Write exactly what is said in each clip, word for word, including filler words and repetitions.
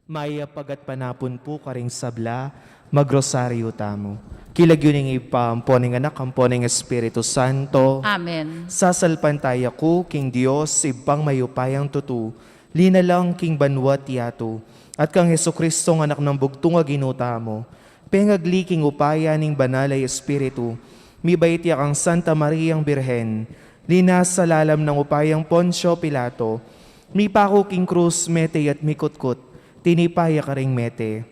Mayap a gatpanapun pu karing sabla, magrosaryu tamu. King lagyu ning Ibpa, ampo ning Anak, ampo ning Espiritu Santo. Amen. Sasalpantaya ku king Dios, Ibpang mayupayang tutu, linalang king banwa't yatu, at kang Jesucristong Anak nang bugtung a Ginu tamu, pengagli king upaya ning Banal a Espiritu, mibait ya kang Santa Mariang Birhen, linasa lalam nang upayang Poncio Pilato, mipaku king krus, mete ya't mikutkut, tinipa ya karing mete.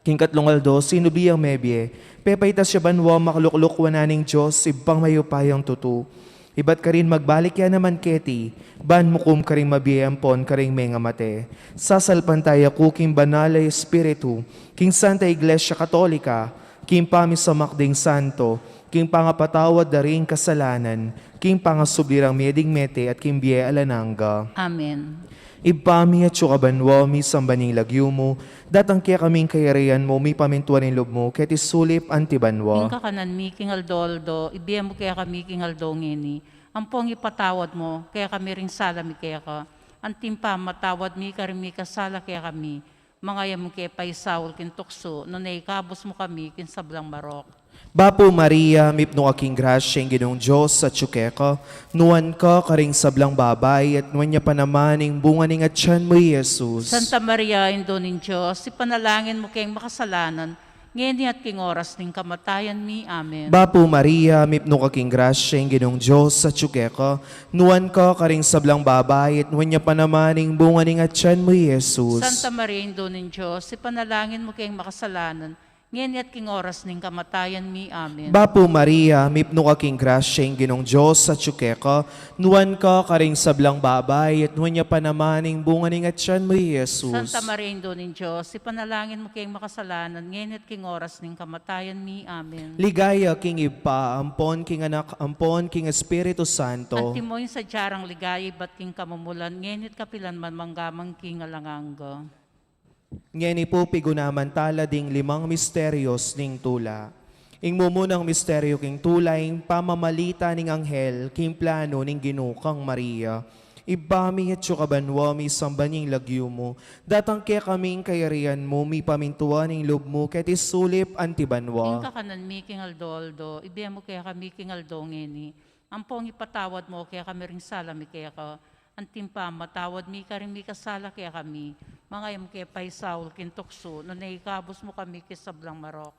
King katlung aldo, sinubli yang mebie, pepaitas ya banwa, makalukluk wanan ning Dios, Ibpang mayupayang tutu. Ibat karin magbalik ya naman keti, ban mukum karing mabie ampon karing mengamate. Sasalpantaya ku king Banal a Espiritu, king Santa Iglesia Katolika, king pamisamak ding santo, king pangapatawad da ring kasalanan, king pangasubli rang mie ding mete, at king bie alang angga. Amen. Ibpa mi, atsu ka banwa, misamban ya ing lagyu mu, datang kekami ing kayarian mu, mipamintuan ing lub mu, keti sulip anti banwa. Ing kakanan mi king aldo-aldo, ibie mu kekami king aldo ngeni, ampon ipatawad mu kekami ring sala mi keka, anti ing pamamatawad mi karing mikasala kekami, manga e mu ke paisaul king tuksu, nune ikabus mu kami king sablang marok. Bapu Maria, mipnu ka king grasya, ing Ginung Dios atsu keka, nuan ka karing sablang babai, at nuan ya pa naman ing bunga ning atyan mu, i Jesus. Santa Maria, Indu ning Dios, ipanalangin mu keng makasalanan, ngeni at king oras ning kamatayan mi. Amen. Bapu Maria, mipnu ka king grasya, ing Ginung Dios atsu keka, nuan ka karing sablang babai, at nuan ya pa naman ing bunga ning atyan mu, i Jesus. Santa Maria, Indu ning Dios, ipanalangin mu keng makasalanan, ngeni at king oras ning kamatayan mi. Amen. Bapu Maria, mipnu ka king grasya, ing Ginung Dios atsu keka, nuan ka karing sablang babai, at nuan ya pa naman ing bunga ning atyan mu, i Jesus. Santa Maria, Indu ning Dios, ipanalangin mu keng makasalanan, ngeni at king oras ning kamatayan mi. Amen. Ligaya king Ibpa, ampon king Anak, ampon king Espiritu Santo. Antimo ing sadya rang ligaya ibat king kamumulan, ngeni at kapilan man, mangga man king alang angga. Ngeni pu, pigunaman tala ding limang misterios ning tula. Ing mumunang misterio king tula, ing pamamalita ning anghel king planu ning Ginu kang Maria. Ibpa mi, atsu ka banua, misamban ya ing lagyu mu, datang kekami ing kayarian mu, mipamintuan ing lub mu keti sulip anti banua. Ing kakanan mi king aldo-aldo, ibie mu kekami king aldo ngeni. Ampon ipatawad mu kekami ring sala mi keka, anti ing pamamatawad mi karing mikasala kekami. Manga e mu ke paisaul king tuksu, nune ikabus mu kami king sablang marok.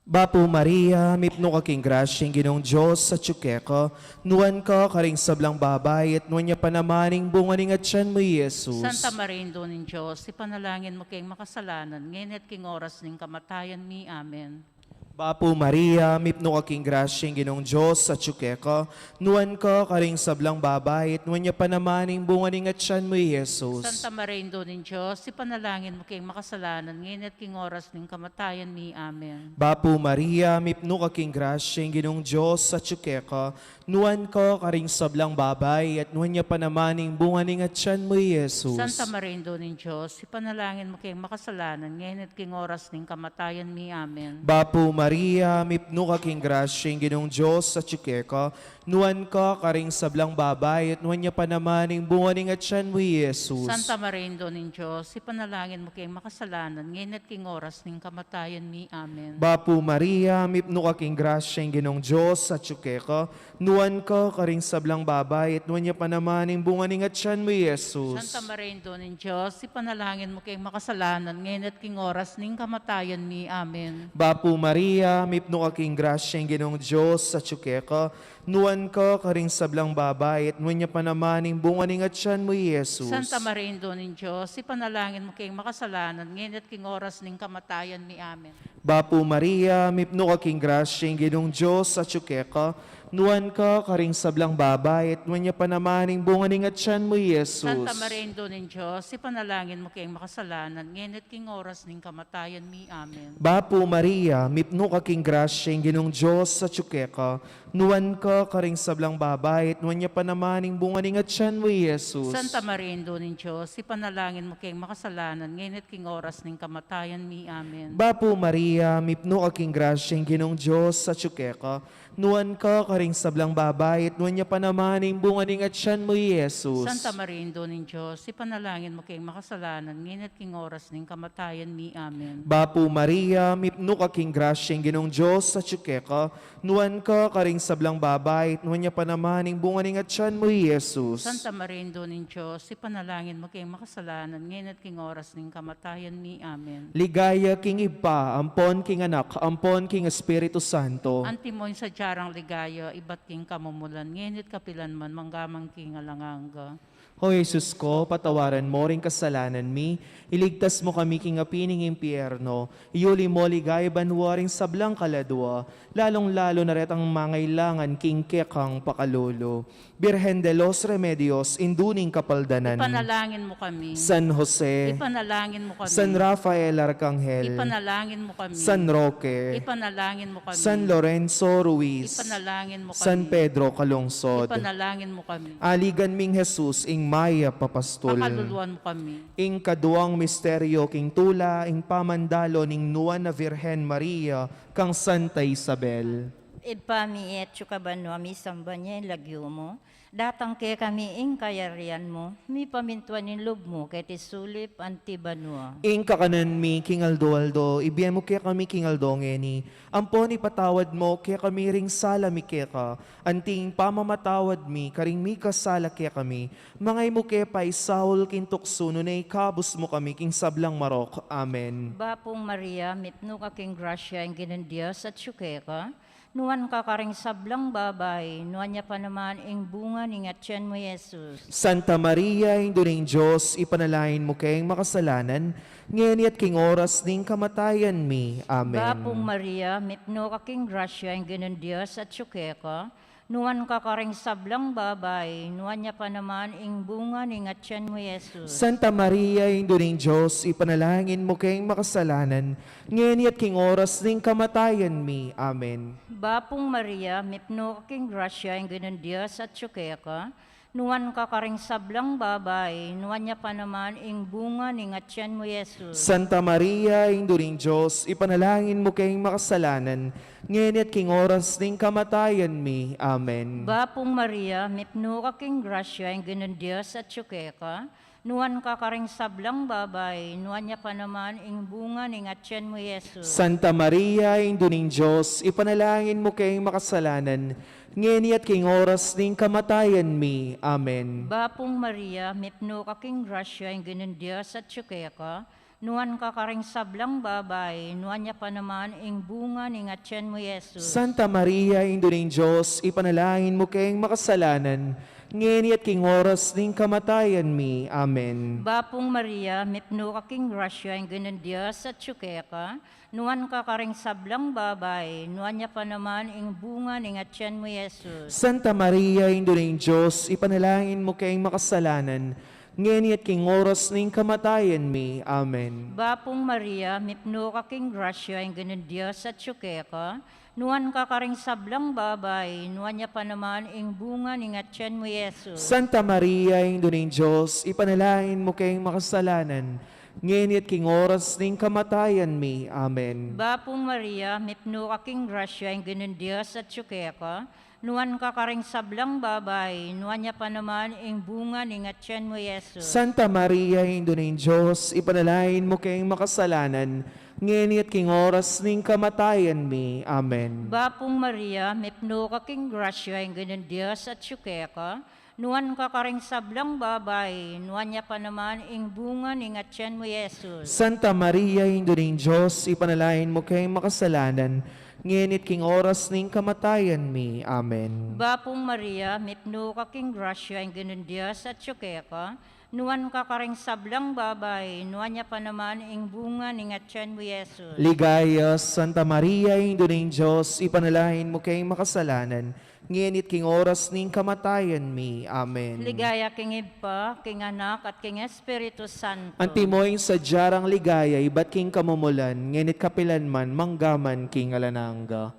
Bapu Maria, mipnu ka king grasya, ing Ginung Dios atsu keka, nuan ka karing sablang babai, at nuan ya pa naman ing bunga ning atyan mu, i Jesus. Santa Maria, Indu ning Dios, ipanalangin mu keng makasalanan, ngeni at king oras ning kamatayan mi. Amen. Bapu Maria, mipnu ka king grasya, ing Ginung Dios atsu keka, nuan ka karing sablang babai, at nuan ya pa naman ing bunga ning atyan mu, i Jesus. Santa Maria, Indu ning Dios, ipanalangin mu keng makasalanan, ngeni at king oras ning kamatayan mi. Amen. Bapu Maria, mipnu ka king grasya, ing Ginung Dios atsu keka, nuan ka karing sablang babai, at nuan ya pa naman ing bunga ning atyan mu, i Jesus. Santa Maria, Indu ning Dios, ipanalangin mu keng makasalanan, ngeni at king oras ning kamatayan mi. Amen. Bapu Maria, mipnu ka king grasya, ing Ginung Dios atsu keka, nuan ka karing sablang babai, at nuan ya pa naman ing bunga ning atyan mu, i Jesus. Santa Maria, Indu ning Dios, ipanalangin mu keng makasalanan, ngeni at king oras ning kamatayan mi. Amen. Bapu Maria, mipnu ka king grasya, ing Ginung Dios atsu keka, nuan ka karing sablang babai, at nuan ya pa naman ing bunga ning atyan mu, i Jesus. Santa Maria, Indu ning Dios, ipanalangin mu keng makasalanan, ngeni at king oras ning kamatayan mi. Amen. Bapu Maria, mipnu ka king grasya, ing Ginung Dios atsu keka, nuan ka karing sablang babai, at nuan ya pa naman ing bunga ning atyan mu, i Jesus. Santa Maria, Indu ning Dios, ipanalangin mu keng makasalanan, ngeni at king oras ning kamatayan mi. Amen. Bapu Maria, mipnu ka king grasya, ing Ginung Dios atsu keka, nuan ka karing sablang babai, at nuan ya pa naman ing bunga ning atyan mu, i Jesus. Santa Maria, Indu ning Dios, ipanalangin mu keng makasalanan, ngeni at king oras ning kamatayan mi. Amen. Bapu Maria, mipnu ka king grasya, ing Ginung Dios atsu keka, nuan ka karing sablang babai, at nuan ya pa naman ing bunga ning atyan mu, i Jesus. Santa Maria, Indu ning Dios, ipanalangin mu keng makasalanan, ngeni at king oras ning kamatayan mi. Amen. Bapu Maria, Maria, mipnu ka king grasya, ing Ginung Dios atyu keka. Nuan ka karing sablang babai, at nuan ya pa naman ing bunga ning atyan mu, i Jesus. Santa Maria, Indu ning Dios, ipanalangin mu keng makasalanan, ngeni at king oras ning kamatayan mi. Amen. Bapu Maria, mipnu ka king grasya, ing Ginung Dios atyu keka. Nuan ka karing sablang babai, at nuan ya pa naman ing bunga ning atyan mu, i Jesus. Santa Maria, Indu ning Dios, ipanalangin mu keng makasalanan, ngeni at king oras ning kamatayan mi. Amen. Ligaya king Ibpa, ampon king Anak, ampon king Espiritu Santo. Antimo ing sadya rang ligaya, ibat king kamumulan, ngeni at kapilan man, mangga man king alang angga. O Jesus ko, patawaran mo ring kasalanan mi, iligtas mo kami king api ning impyerno, iyuli mo king ligaya banua ring sablang kaladua, lalung-lalu na retang mangailangan king kekang pakalulu. Birhen de los Remedios, Indu ning Kapaldanan. Ipanalangin mu kami. San Jose. Ipanalangin mu kami. San Rafael Arkanghel. Ipanalangin mu kami. San Roque. Ipanalangin mu kami. San Lorenzo Ruiz. Ipanalangin mu kami. San Pedro Calungsod. Ipanalangin mu kami. Aligan ming Jesus, ing mayap a pastul. Pakaluluan mu kami. Ing kaduang misteryo king tula, ing pamandalo ning Nuan a Virgen Maria kang Santa Isabel. Ibpa mi, atsu ka banua, misamban ya ing lagyu mu. Datang kekami ing kayarian mu, mipamintuan ing lub mu keti sulip anti banua. Ing kakanan mi king aldo-aldo, ibie mu kekami king aldo ngeni. Ampon ipatawad mu kekami ring sala mi keka, anti ing pamamatawad mi karing mikasala kekami. Manga e mu ke paisaul king tuksu, nune ikabus mu kami king sablang marok. Amen. Bapung Maria, mipnu ka king grasya, ing Ginung Dios atyu keka. Nuan ka karing sablang babai, nuan ya pa naman ing bunga ning atyan mu, Jesus. Santa Maria, Indu ning Dios, ipanalangin mu keng makasalanan, ngeni at king oras ning kamatayan mi. Amen. Bapung Maria, mipnu ka king grasya, ing Ginung Dios atyu keka. Nuan ka karing sablang babai, nuan ya pa naman ing bunga ning atyan mu, Jesus. Santa Maria, Indu ning Dios, ipanalangin mu keng makasalanan, ngeni at king oras ning kamatayan mi. Amen. Bapung Maria, mipnu ka king grasya, ing Ginung Dios atyu keka. Nuan ka karing sablang babai, nuan ya pa naman ing bunga ning atyan mu, Jesus. Santa Maria, Indu ning Dios, ipanalangin mu keng makasalanan, ngeni at king oras ning kamatayan mi. Amen. Bapung Maria, mipnu ka king grasya, ing Ginung Dios atyu keka. Nuan ka karing sablang babai, nuan ya pa naman ing bunga ning atyan mu, Jesus. Santa Maria, Indu ning Dios, ipanalangin mu keng makasalanan, ngeni at king oras ning kamatayan mi. Amen. Bapung Maria, mipnu ka king grasya, ing Ginung Dios atyu keka. Nuan ka karing sablang babai, nuan ya pa naman ing bunga ning atyan mu, Jesus. Santa Maria, Indu ning Dios, ipanalangin mu keng makasalanan, ngeni at king oras ning kamatayan mi. Amen. Bapung Maria, mipnu ka king grasya, ing Ginung Dios atyu keka. Nuan ka karing sablang babai, nuan ya pa naman ing bunga ning atyan mu, Jesus. Santa Maria, Indu ning Dios, ipanalangin mu keng makasalanan, ngeni at king oras ning kamatayan mi. Amen. Bapung Maria, mipnu ka king grasya, ing Ginung Dios atyu keka. Nuan ka karing sablang babai, nuan ya pa naman ing bunga ning atyan mu, Jesus. Santa Maria, Indu ning Dios, ipanalangin mu keng makasalanan, ngeni at king oras ning kamatayan mi. Amen. Bapung Maria, mipnu ka king grasya, ing Ginung Dios atyu keka. Nuan ka karing sablang babai, nuan ya pa naman ing bunga ning atyan mu, Jesus. Santa Maria, Indu ning Dios, ipanalangin mu keng makasalanan, ngeni at king oras ning kamatayan mi. Amen. Bapung Maria, mipnu ka king grasya, ing Ginung Dios atyu keka. Nuan ka karing sablang babai, nuan ya pa naman ing bunga ning atyan mu, Jesus. Santa Maria, Indu ning Dios, ipanalangin mu keng makasalanan, ngeni at king oras ning kamatayan mi. Amen. Bapung Maria, mipnu ka king grasya, ing Ginung Dios atyu keka. Nuan ka karing sablang babai, nuan ya pa naman ing bunga ning atyan mu, Jesus. Ligaya, Santa Maria, Indu ning Dios, ipanalangin mu keng makasalanan, ngeni at king oras ning kamatayan mi. Amen. Ligaya king Ibpa, king Anak, at king Espiritu Santo. Antimo ing sadya rang ligaya, ibat king kamumulan, ngeni at kapilan man, mangga man king alang angga.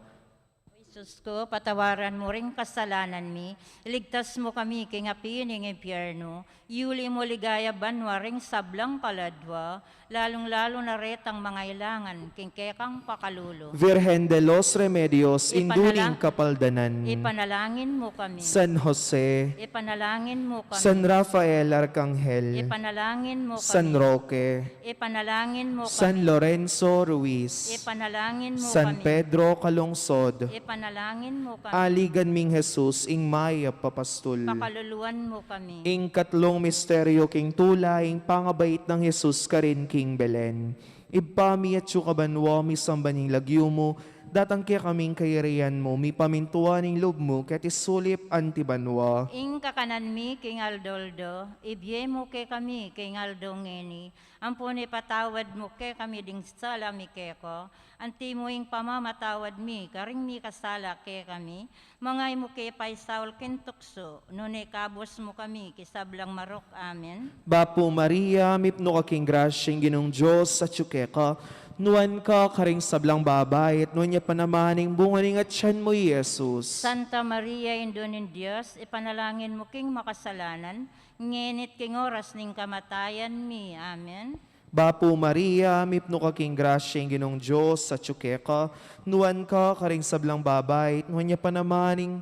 Diyos ko, patawaran mu ring kasalanan mi, iligtas mu kami king api ning impyerno, iuli mu ligaya banwa ring sablang kaladwa, lalung-lalu na retang mangailangan king kekang pakalulu. Virgen de los Remedios, Indu ning Kapaldanan. Ipanalangin mu kami. San Jose. Ipanalangin mu kami. San Rafael Arkanghel. Ipanalangin mu kami. San Roque. Ipanalangin mu kami. San Lorenzo Ruiz. Ipanalangin mu kami. San Pedro Calungsod. Ipanalangin mu kami. Aligan ming Jesus, ing mayap a pastul. Pakaluluan mu kami. Ing katlung misteryo king tula, ing pangabait nang Jesus karin king Belen. Ibpa mi, atsu ka banwa, misamban ya ing lagyu mu, datang kekami ing kayarian mu, mipamintuan ing lub mu, keti sulip anti banwa. Ing kakanan mi king aldo-aldo, ibie mu kekami king aldo ngeni, ampon ipatawad mu kekami ding sala mi keka, anti mu ing pamamatawad mi karing mikasala kekami, manga e mu ke paisaul king tuksu, nune ikabus mu kami king sablang marok. Amen. Bapu Maria, mipnu ka king grasya, ing Ginung Dios atsu keka, nuan ka karing sablang babai, at nuan ya pa naman ing bunga ning atyan mu, i Jesus. Santa Maria, Indu ning Dios, ipanalangin mu king makasalanan, ngeni't king oras ning kamatayan mi. Amen. Bapu Maria, mipnu ka king grasya, ing Ginung Dios atsu keka, nuan ka karing sablang babai, at nuan ya pa naman ing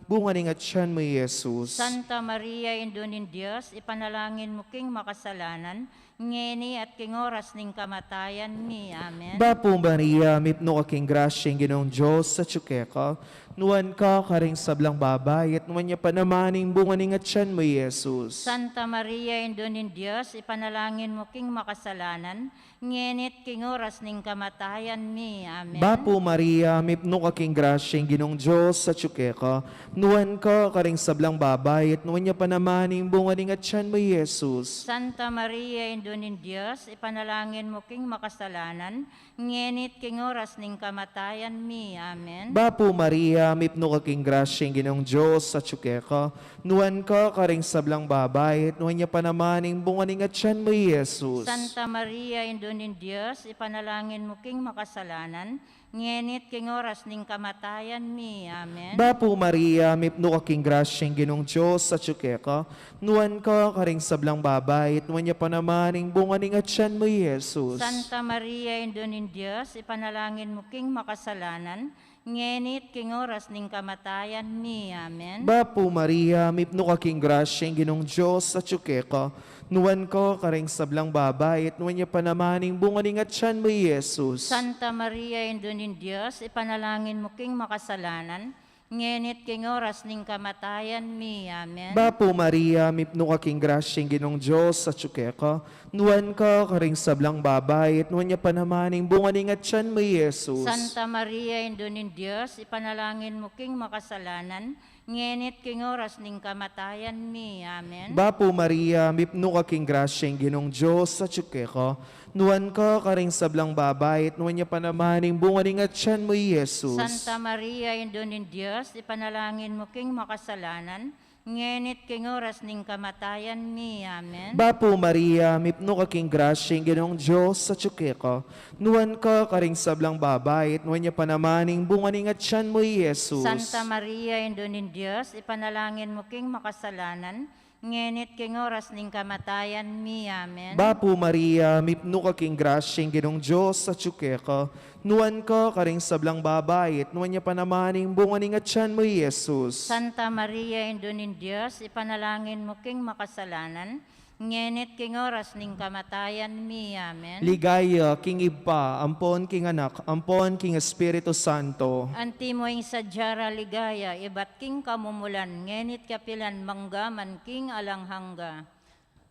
bunga ning atyan mu, i Jesus. Santa Maria, Indu ning Dios, ipanalangin mu king makasalanan, ngeni at king oras ning kamatayan mi. Amen. Bapu Maria, mipnu ka king grasya, ing Ginung Dios atsu keka, nuan ka karing sablang babai, at nuan ya pa naman ing bunga ning atyan mu, i Jesus. Santa Maria, Indu ning Dios, ipanalangin mu king makasalanan, ngeni't king oras ning kamatayan mi. Amen. Bapu Maria, mipnu ka king grasya, ing Ginung Dios atsu keka, nuan ka karing sablang babai, at nuan ya pa naman ing bunga ning atyan mu, i Jesus. Santa Maria, Indu ning Dios, ipanalangin mu king makasalanan, ngeni't king oras ning kamatayan mi. Amen. Bapu Maria, mipnu ka king grasya, ing Ginung Dios atsu keka, nuan ka karing sablang babai, at nuan ya pa naman ing bunga ning atyan mu, i Jesus. Santa Maria, Indu ning Dios, ipanalangin mu king makasalanan, ngeni't king oras ning kamatayan mi. Amen. Bapu Maria, mipnu ka king grasya, ing Ginung Dios atsu keka, nuan ka karing sablang babai, at nuan ya pa naman ing bunga ning atyan mu, i Jesus. Santa Maria, Indu ning Dios, ipanalangin mu king makasalanan, ngeni't king oras ning kamatayan mi. Amen. Bapu Maria, mipnu ka king grasya, ing Ginung Dios atsu keka, nuan ka karing sablang babai, at nuan ya pa naman ing bunga ning atyan mu, i Jesus. Santa Maria, Indu ning Dios, ipanalangin mu king makasalanan, ngeni't king oras ning kamatayan mi. Amen. Bapu Maria, mipnu ka king grasya, ing Ginung Dios atsu keka, nuan ka karing sablang babai, at nuan ya pa naman ing bunga ning atyan mu, i Jesus. Santa Maria, Indu ning Dios, ipanalangin mu king makasalanan, ngeni't king oras ning kamatayan mi. Amen. Bapu Maria, mipnu ka king grasya, ing Ginung Dios atsu keka, nuan ka karing sablang babai, at nuan ya pa naman ing bunga ning atyan mu, i Jesus. Santa Maria, Indu ning Dios, ipanalangin mu king makasalanan, ngeni't king oras ning kamatayan mi. Amen. Bapu Maria, mipnu ka king grasya, ing Ginung Dios atsu keka, nuan ka karing sablang babai, at nuan ya pa naman ing bunga ning atyan mu, i Jesus. Santa Maria, Indu ning Dios, ipanalangin mu king makasalanan, ngeni't king oras ning kamatayan mi. Amen. Bapu Maria, mipnu ka king grasya, ing Ginung Dios atsu keka, nuan ka karing sablang babai, at nuan ya pa naman ing bunga ning atyan mu, i Jesus. Santa Maria, Indu ning Dios, ipanalangin mu king makasalanan, ngeni't king oras ning kamatayan mi. Amen. Ligaya king Ibpa, ampon king Anak, ampon king Espiritu Santo. Antimo ing sadya ra ligaya, ibat king kamumulan, ngeni't kapilan, mangga man king alang angga.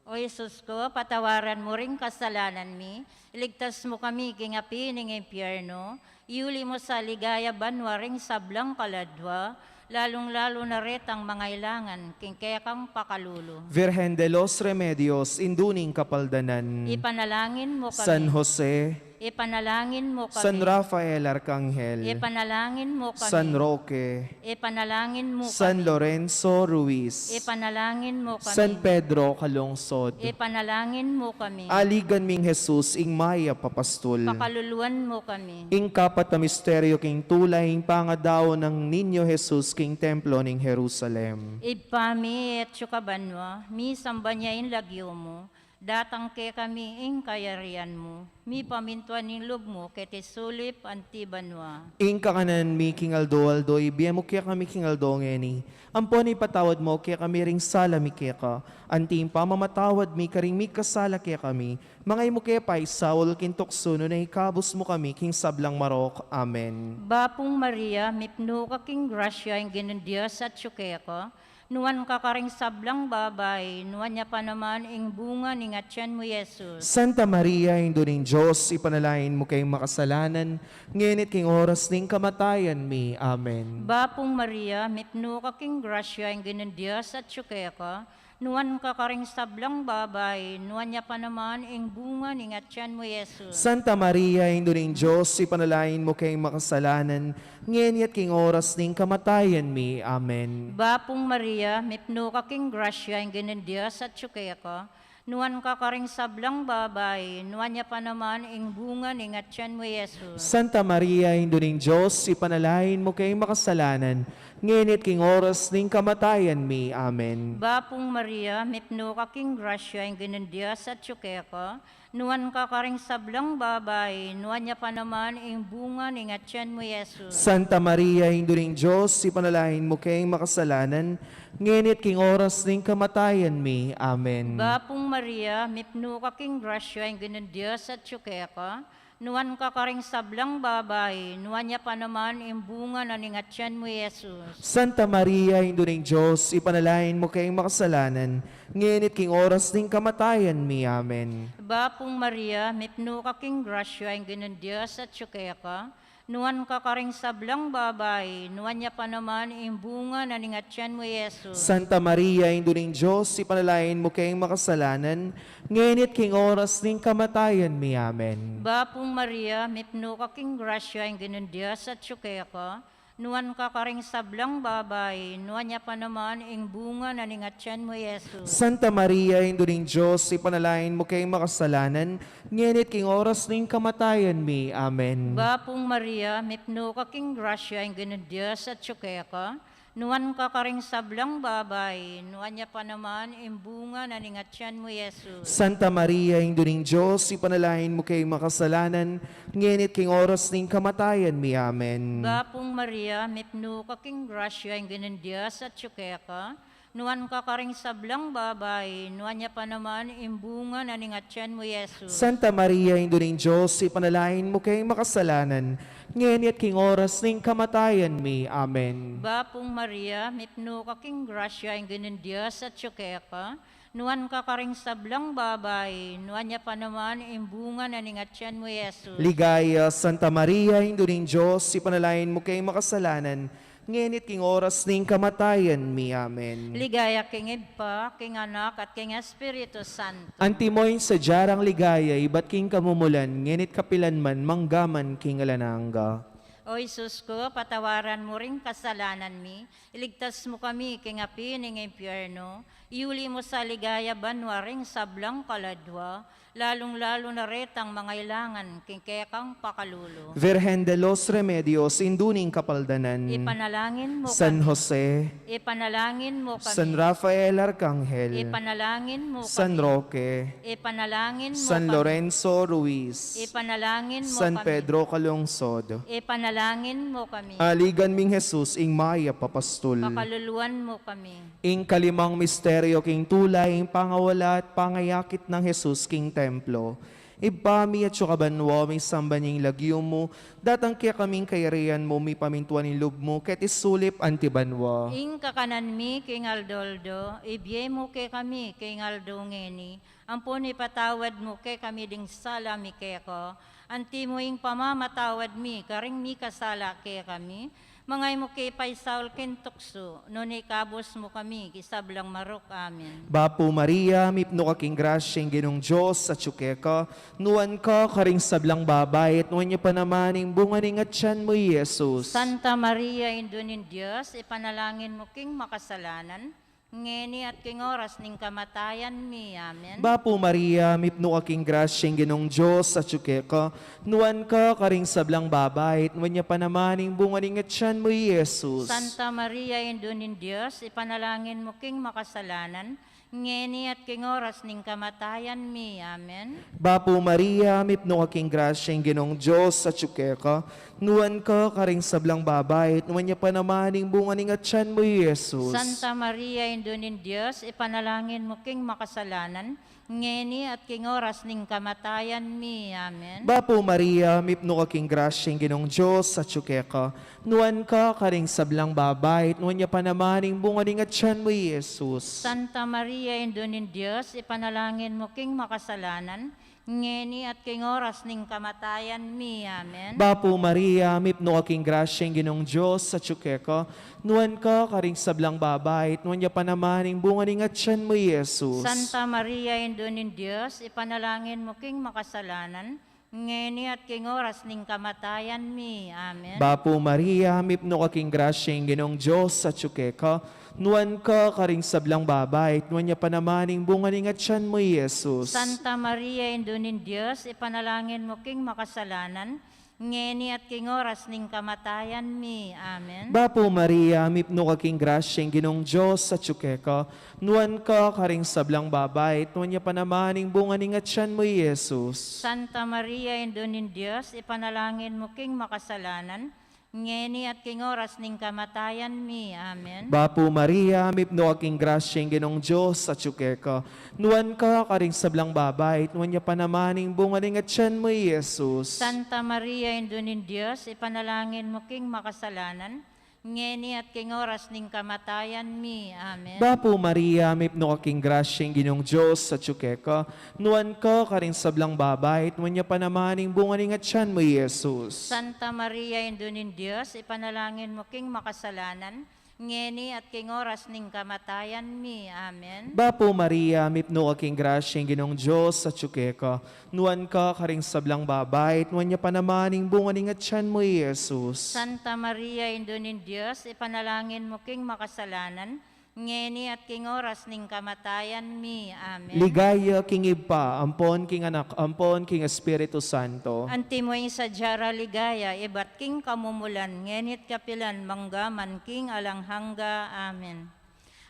O Jesus ko, patawaran mu ring kasalanan mi, iligtas mu kami king api ning impyerno, iuli mu sa ligaya banwa ring sablang kaladwa, lalung-lalu na retang mangailangan king kekang pakalulu. Virgen de los Remedios, Indu ning Kapaldanan. Ipanalangin mu kami. San Jose. Ipanalangin mo kami. San Rafael Arkanghel. Ipanalangin mo kami. San Roque. Ipanalangin mo kami. San Lorenzo Ruiz. Ipanalangin mo kami. San Pedro Calungsod. Ipanalangin mo kami. Aligan ming Jesus, ing mayap a pastul. Pakaluluan mo kami. Ing kapat a misteryo king tula, ing pangadaun nang Niño Jesus king templo ning Jerusalem. Ibpa mi, atsu ka banua, misamban ya ing lagyu mu, datang kekami ing kayarian mu, mipamintuan ing lub mu keti sulip anti banua. Ing kakanan mi king aldo-aldo ibie mu kekami king aldo ngeni, ampon ipatawad mu kekami ring sala mi keka, anti ing pamamatawad mi karing mikasala kekami, manga e mu ke paisaul king tuksu, nune ikabus mu kami king sablang marok. Amen. Bapung Maria, mipnu ka king grasya, ing Ginung Dios atsu keka, nuan ka karing sablang babai, nuan ya pa naman ing bunga ning atian mu, Jesus. Santa Maria, Indu ning Dios, ipanalangin mu keng makasalanan, ngeni at king oras ning kamatayan mi. Amen. Bapung Maria, mipnu ka king grasya, ing Ginung Dios atsu keka, nuan ka karing sablang babai, nuan ya pa naman ing bunga ning atian mu, Jesus. Santa Maria, Indu ning Dios, ipanalangin mu keng makasalanan, ngeni at king oras ning kamatayan mi. Amen. Bapung Maria, mipnu ka king grasya, ing Ginung Dios atsu keka, nuan ka karing sablang babai, nuan ya pa naman ing bunga ning atian mu, Jesus. Santa Maria, Indu ning Dios, ipanalangin mu keng makasalanan, ngeni at king oras ning kamatayan mi. Amen. Bapung Maria, mipnu ka king grasya, ing Ginung Dios atsu keka, nuan ka karing sablang babai, nuan ya pa naman ing bunga ning atian mu, Jesus. Santa Maria, Indu ning Dios, ipanalangin mu keng makasalanan, ngeni at king oras ning kamatayan mi. Amen. Bapung Maria, mipnu ka king grasya, ing Ginung Dios atsu keka, nuan ka karing sablang babai, nuan ya pa naman ing bunga na ning atian mu, Jesus. Santa Maria, Indu ning Dios, ipanalangin mu keng makasalanan, ngeni at king oras ning kamatayan mi. Amen. Bapung Maria, mipnu ka king grasya, ing Ginung Dios atsu keka, nuan ka karing sablang babai, nuan ya pa naman ing bunga na ning atian mu, Jesus. Santa Maria, Indu ning Dios, ipanalangin mu keng makasalanan, ngeni at king oras ning kamatayan mi. Amen. Bapung Maria, mipnu ka king grasya, ing Ginung Dios atsu keka, nuan ka karing sablang babai, nuan ya pa naman ing bunga na ning atian mu, Jesus. Santa Maria, Indu ning Dios, ipanalangin mu keng makasalanan, ngeni at king oras ning kamatayan mi. Amen. Bapung Maria, mipnu ka king grasya, ing Ginung Dios atsu keka, nuan ka karing sablang babai, nuan ya pa naman ing bunga na ning atian mu, Jesus. Santa Maria, Indu ning Dios, ipanalangin mu keng makasalanan, ngeni at king oras ning kamatayan mi. Amen. Bapung Maria, mipnu ka king grasya, ing Ginung Dios atsu keka, nuan ka karing sablang babai, nuan ya pa naman ing bunga na ning atian mu, Jesus. Santa Maria, Indu ning Dios, ipanalangin mu keng makasalanan, ngeni at king oras ning kamatayan mi. Amen. Bapung Maria, mipnu ka king grasya, ing Ginung Dios atsu keka, nuan ka karing sablang babai, nuan ya pa naman ing bunga na ning atian mu, Jesus. Ligaya, Santa Maria, Indu ning Dios, ipanalangin mu keng makasalanan, ngeni at king oras ning kamatayan mi. Amen. Ligaya king Ibpa, king Anak, at king Espiritu Santo. Antimo ing sadya rang ligaya, ibat king kamumulan, ngeni at kapilan man, mangga man king alang angga. O Jesus ku, patawaran mu ring kasalanan mi, iligtas mu kami king api ning impyerno, iuli mu sa ligaya banua ring sablang kaladua, lalung-lalu na retang mangailangan king kekang pakalulu. Virgen de los Remedios, Indu ning Kapaldanan. Ipanalangin mu kami. San Jose. Ipanalangin mu kami. San Rafael Arkanghel. Ipanalangin mu kami. San Roque. Ipanalangin mu kami. San Lorenzo Ruiz. Ipanalangin mu kami. San Pedro Calungsod. Ipanalangin mu kami. Aligan ming Jesus, ing mayap a pastul. Pakaluluan mu kami. Ing kalimang misteryo king tula, ing pangawala at pangayakit nang Jesus king templo. Ibpa mi, atsu ka banua, misamban ya ing lagyu mu, datang kekami ing kayarian mu, mipamintuan ing lub mu keti sulip anti banua. Ing kakanan mi king aldo-aldo ibie mu kekami king aldo ngeni, ampon ipatawad mu kekami ding sala mi keka, anti mu ing pamamatawad mi karing mikasala kekami, Manga e mu ke paisaul king tuksu, nune ikabus mu kami king sablang marok. Amen. Bapu Maria, mipnu ka king grasya, ing Ginung Dios atyu keka, nuan ka karing sablang babai, at nuan ya pa naman ing bunga ning atyan mu, i Jesus. Santa Maria, Indu ning Dios, ipanalangin mu king makasalanan, ngeni at king oras ning kamatayan mi. Amen. Bapu Maria, mipnu ka king grasya, ing Ginung Dios atyu keka, nuan ka karing sablang babai, at nuan ya pa naman ing bunga ning atyan mu, i Jesus. Santa Maria, Indu ning Dios, ipanalangin mu king makasalanan, ngeni at king oras ning kamatayan mi. Amen. Bapu Maria, mipnu ka king grasya, ing Ginung Dios atyu keka, nuan ka karing sablang babai, at nuan ya pa naman ing bunga ning atyan mu, i Jesus. Santa Maria, Indu ning Dios, ipanalangin mu king makasalanan, ngeni at king oras ning kamatayan mi. Amen. Bapu Maria, mipnu ka king grasya, ing Ginung Dios atyu keka, nuan ka karing sablang babai, at nuan ya pa naman ing bunga ning atyan mu, i Jesus. Santa Maria, Indu ning Dios, ipanalangin mu king makasalanan, ngeni at king oras ning kamatayan mi. Amen. Bapu Maria, mipnu ka king grasya, ing Ginung Dios atyu keka, nuan ka karing sablang babai, at nuan ya pa naman ing bunga ning atyan mu, i Jesus. Santa Maria, Indu ning Dios, ipanalangin mu king makasalanan, ngeni at king oras ning kamatayan mi. Amen. Bapu Maria, mipnu ka king grasya, ing Ginung Dios atyu keka, nuan ka karing sablang babai, at nuan ya pa naman ing bunga ning atyan mu, i Jesus. Santa Maria, Indu ning Dios, ipanalangin mu king makasalanan, ngeni at king oras ning kamatayan mi. Amen. Bapu Maria, mipnu ka king grasya, ing Ginung Dios atyu keka, nuan ka karing sablang babai, at nuan ya pa naman ing bunga ning atyan mu, i Jesus. Santa Maria, Indu ning Dios, ipanalangin mu king makasalanan, ngeni at king oras ning kamatayan mi. Amen. Bapu Maria, mipnu ka king grasya, ing Ginung Dios atyu keka, nuan ka karing sablang babai, at nuan ya pa naman ing bunga ning atyan mu, i Jesus. Santa Maria, Indu ning Dios, ipanalangin mu king makasalanan, ngeni at king oras ning kamatayan mi. Amen. Bapu Maria, mipnu ka king grasya, ing Ginung Dios atyu keka, nuan ka karing sablang babai, at nuan ya pa naman ing bunga ning atyan mu, i Jesus. Santa Maria, Indu ning Dios, ipanalangin mu king makasalanan, ngeni at king oras ning kamatayan mi. Amen. Bapu Maria, mipnu ka king grasya, ing Ginung Dios atyu keka, nuan ka karing sablang babai, at nuan ya pa naman ing bunga ning atyan mu, i Jesus. Santa Maria, Indu ning Dios, ipanalangin mu king makasalanan, ngeni at king oras ning kamatayan mi. Amen. Ligaya king Ibpa, ampon king Anak, ampon king Espiritu Santo. Antimo ing sadya ra ligaya ibat king kamumulan, ngeni't kapilan, mangga man king alang angga. Amen.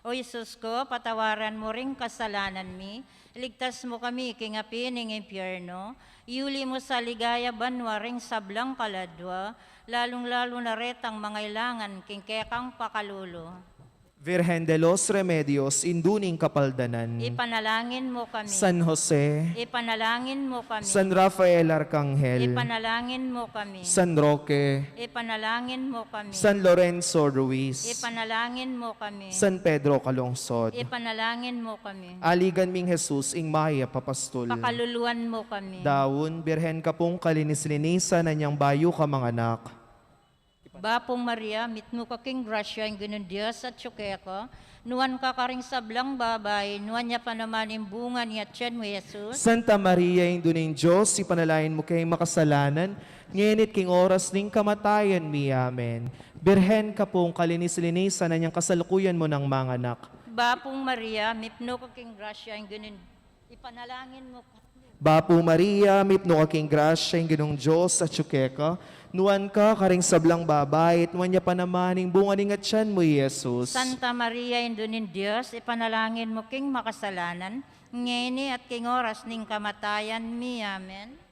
O Jesus ku, patawaran mu ring kasalanan mi, iligtas mu kami king api ning impyerno, iuli mu sa ligaya banua ring sablang kaladua, lalung-lalu na retang mangailangan king kekang pakalulu. Virgen de los Remedios, Indu ning Kapaldanan. Ipanalangin mu kami. San Jose. Ipanalangin mu kami. San Rafael Arcangel. Ipanalangin mu kami. San Roque. Ipanalangin mu kami. San Lorenzo Ruiz. Ipanalangin mu kami. San Pedro Calungsod. Ipanalangin mu kami. Aligan ming Jesus, ing mayap a pastul. Pakaluluan mu kami. Daun, Birhen ka pung kalinis-linisan, anyang bayu ka manganak. Bapu Maria, mitmu ka king grasya, ing Ginung Dios atyu keka, nuan ka karing sablang babai, nuan ya pa naman ing bunga ning atian mu, Jesus. Santa Maria, Indu ning Dios, ipanalangin mu keng makasalanan, ngeni't king oras ning kamatayan mi. Amen. Birhen ka pung kalinis-linisan, anyang kasalukuyan mu nang manganak. Bapu Maria, mitmu ka king grasya, ing Ginung Ipanalangin mu ka. Bapu Maria, mitmu ka king grasya, ing Ginung Dios atyu keka, nuan ka karing sablang babai, at nuan ya pa naman ing bunga ning atian mu, i Jesus. Santa Maria, Indu ning Dios, ipanalangin mu king makasalanan, ngeni at king oras ning kamatayan mi. Amen.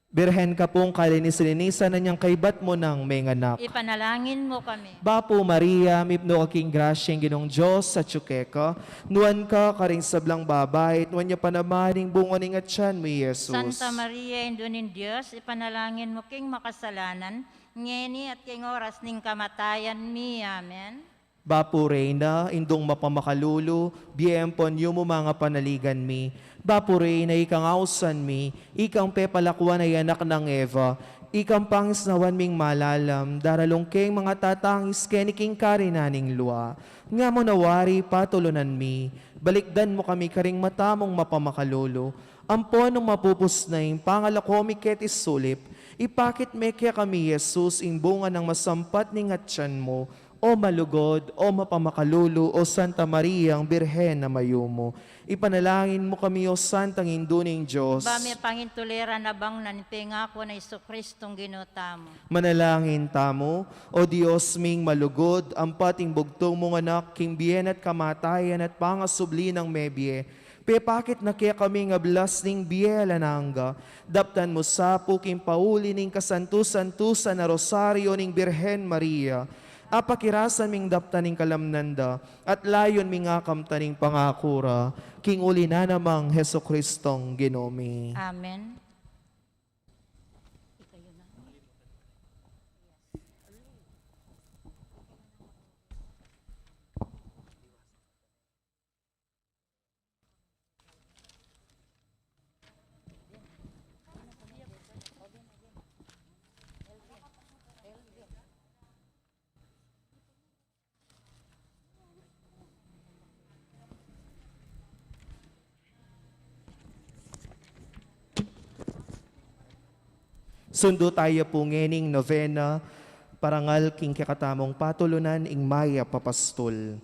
Birhen ka pung kalinis-linisan, anyang kaybat mu nang menganak. Ipanalangin mu kami. Bapu Maria, mipnu ka king grasya, ing Ginung Dios atyu keka, nuan ka karing sablang babai, at nuan ya pa naman ing bunga ning atian mu, i Jesus. Santa Maria, Indu ning Dios, ipanalangin mu king makasalanan, ngeni at king oras ning kamatayan mi. Amen. Bapu Reyna, Indung mapamakalulu, bie ampon yumu manga panaligan mi. Bapu Reyna, ikang ausan mi, ikang pepalakuan a anak nang Eva, Ikang pangisnawan ming malalam, daralung keng mangatatangis keni king karinan ning lua. Nga mu na wari patulunan mi, balikdan mu kami karing mata mung mapamakalulu, ampo nung mapupus na ing pangalako mi keti sulip, ipakit me kekami i Jesus, ing bunga nang masampat ning atian mu, O malugud, o mapamakalulu, o Santa Mariang Birhen a mayumu. Ipanalangin mu kami, O Santang Indu ning Dios. Ba mi pangintuliran abang na ning pengaku nang Jesucristong Ginu tamu. Manalangin tamu. O Dios ming malugud, ampat ing bugtung mung Anak, king bie na at kamatayan at pangasubli nang mebie, pepakit na kekami ing ablas ning bie alang angga. Daptan mu sa pu king pauli ning kasantu-santusan a Rosario ning Birhen Maria, apakirasan ming daptan ing kalamnan da, at layun ming akamtan ing pangaku ra, king uli na namang Jesucristong Ginu mi. Amen. Sundu taya pu ngening novena, parangal king kekatamung patulunan ing mayap a pastul.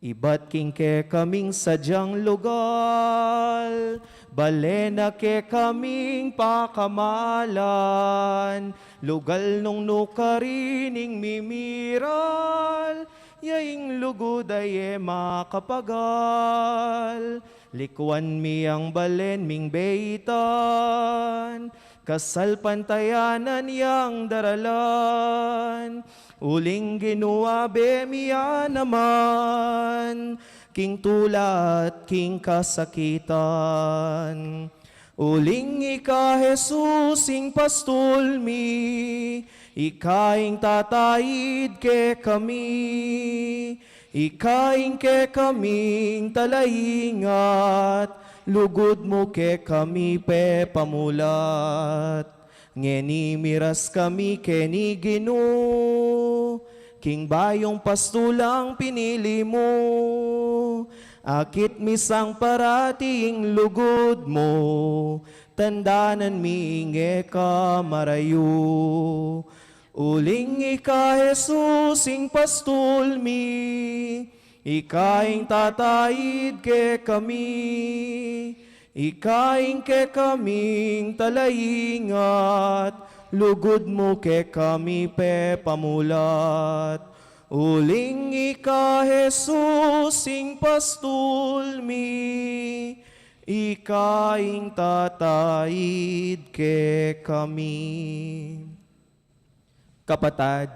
Ibat king kekaming sadyang lugal, bale na kekaming pakamalan, lugal nung nukarin ing mimiral, ya ing lugud a e makapagal, likuan mi yang balen ming beitan, kasalpantayanan yang daralan, uling Ginu abe mi ya naman, king tula at king kasakitan. Uling ika, Jesus, ing pastul mi, ika ing tataid kekami, ika ing kekaming talaingat, lugud mu kekami pepamulat. Ngeni miras kami keni Ginu, king bayung pastulang pinili mu, akit mi sang parati ing lugud mu, tandanan mi ing e ka marayu. Uling ika, Jesus, ing pastul mi, ika ing tataid kekami, ika ing kekaming talaingat, lugud mu kekami pepamulat. Uling ika, Jesus, ing pastul mi, ika ing tataid kekami. Kapatad,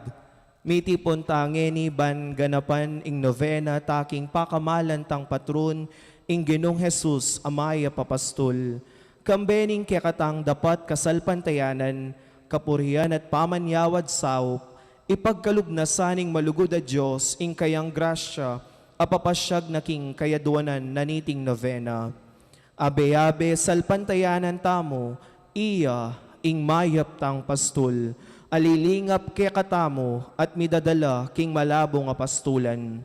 mitipun ta ngeni ban ganapan ing novena ta king pakamalan tang patrun, ing Ginung Jesus a mayap a pastul. Kambe ning kekatang dapat kasalpantayanan, kapurian at pamanyawad saup, ipagkalub na sa ning malugud a Dios ing kayang grasya a papasyag na king kayaduanan na niting novena. Abe-abe salpantayanan tamu iya ing mayap tang pastul, a lilingap kekatamu at midadala king malabung a pastulan.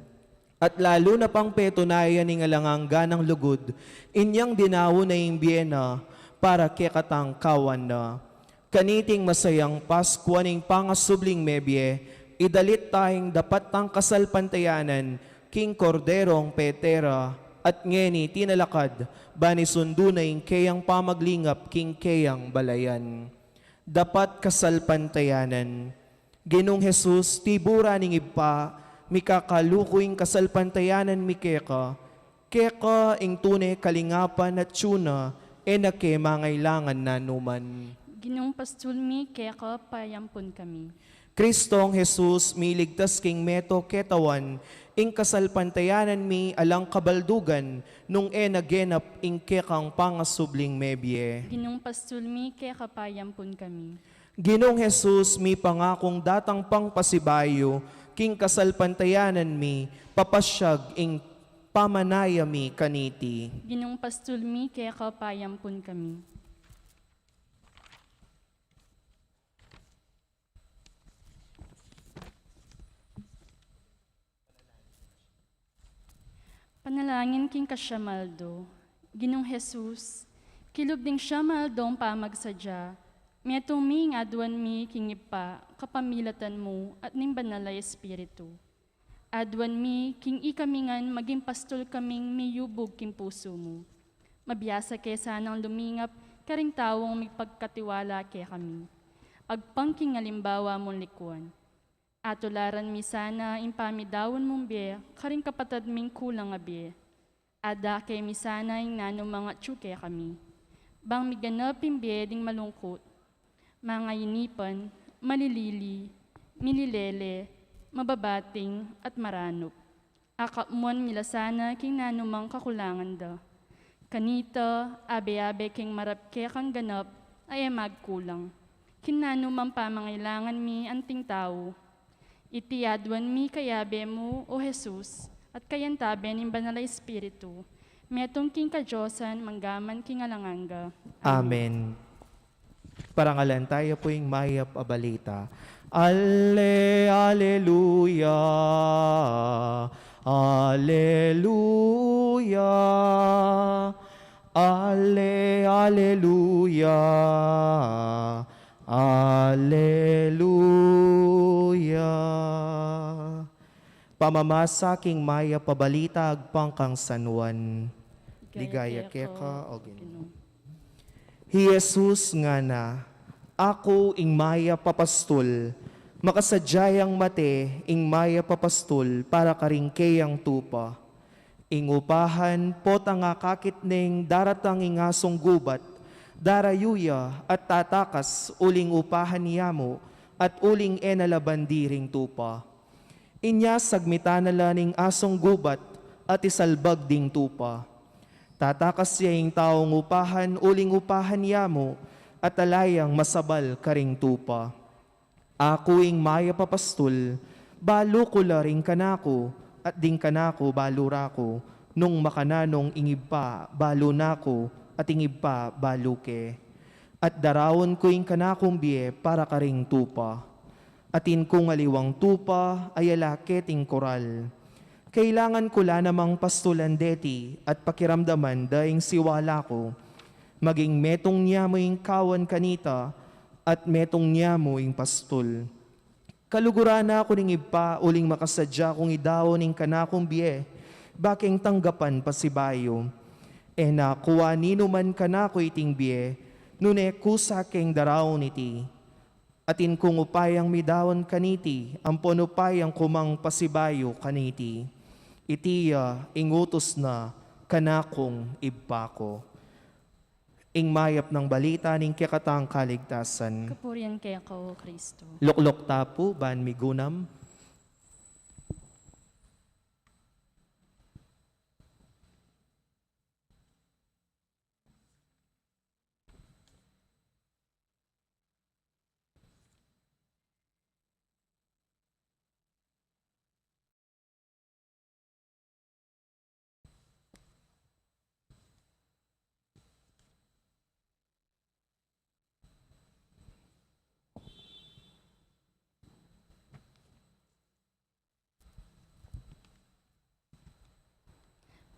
At lalu na pang petunayan ing alang angga nang lugud, inyang dinaun na ing bie na para kekatang kawan na. Kaniting masayang Paskua ning pangasubling mebie, idalit taya ing dapat tang kasalpantayanan king Korderong pete ra, at ngeni tinalakad ban isundu na ing keyang pamaglingap king keyang balayan. Dapat kasalpantayanan. Ginung Jesus, tibu ra ning Ibpa, mikakaluku ing kasalpantayanan mi keka, keka ing tune kalingapan at tiyuna, e na ke mangailangan nanuman. Ginung pastul mi, keka payampun kami. Kristong Jesus, miligtas king meto ketawan, ing kasalpantayanan mi alang kabaldugan, nung e na genap ing kekang pangasubling mebie. Ginung pastul mi, keka payampun kami. Ginung Jesus, mipangakung datang pang pasibayu, king kasalpantayanan mi, papasyag ing pamanaya mi kaniti. Ginung pastul mi, keka payampun kami. Panalangin king kasiam a aldo. Ginung Jesus, kilub ding siam a aldong pamagsadya, metung ming aduan mi king Ibpa kapamilatan mu at ning Banal a Espiritu. Aduan mi king ikami ngan maging pastul kaming miyubug king pusu mu. Mabiasa ke sanang lumingap karing taung mipagkatiwala kekami. Agpang king alimbawa mung likuan. Atularan mi sana ing pamidaun mung bie karing kapatad ming kulang a bie. Adake mi sana ing nanumang atyu kekami. Bang miganap ing bie ding malungkut, mangainipan, malilili, mililele, mababating, at maranup. Akapmuan mi la sana king nanumang kakulangan da. Kanita, abe-abe keng marap kekang ganap a e magkulang king nanumang pamangailangan mi anting tau. Iti aduan mi kayabe mu, O Jesus, at kayantabe ning Banal a Espiritu, metung king kadiosan manggaman king alang angga. Amen. Parangalan tayu pu ing mayap a balita. Ale, aleluya, aleluya, ale, aleluya, aleluya. Pamamasa king mayap a balita agpang kang San Juan. Ligaya keka, O Ginu. Hi Jesus ngana, Aku ing mayap a pastul, makasadya yang mate ing mayap a pastul para karing keyang tupa. Ing upahan, potang akakit neng daratang ing asung gubat, darayu ya at tatakas uling upahan ya mu at uling e na la bandi ring tupa. Inya sagmitan na la ning asung gubat at isalbag ding tupa. Tatakas ya ing taung upahan uling upahan ya mu at ala yang masabal karing tupa. Aku ing mayap a pastul, balu ku la ring kanaku, at ding kanaku balu ra ku, nung makananu ing Ibpa balu na ku, at ing Ibpa balu ke. At daraun ku ing kanakung bie para karing tupa. Atin kung aliwang tupa a ala keting koral. Kailangan ku la namang pastulan deti at pakiramdaman da ing siwala ku. Maging metung nia mu ing kawan kanita at metung nia mu ing pastul. Kaluguran na ku ning Ibpa uling makasadya kung idaun ing kanakung bie, bakeng tanggapan pasibayu. E na kua ninuman kanaku iting bie, nune kusa keng daraun iti. Atin kung upayang midaun kaniti, ampon upayang ku mang pasibayu kaniti. Iti ya ing utus na kanakung Ibpa ku. Ing mayap nang balita ning kekatang kaligtasan. Kapurian keka, O Kristo. Lukluk ta pu ban migunam.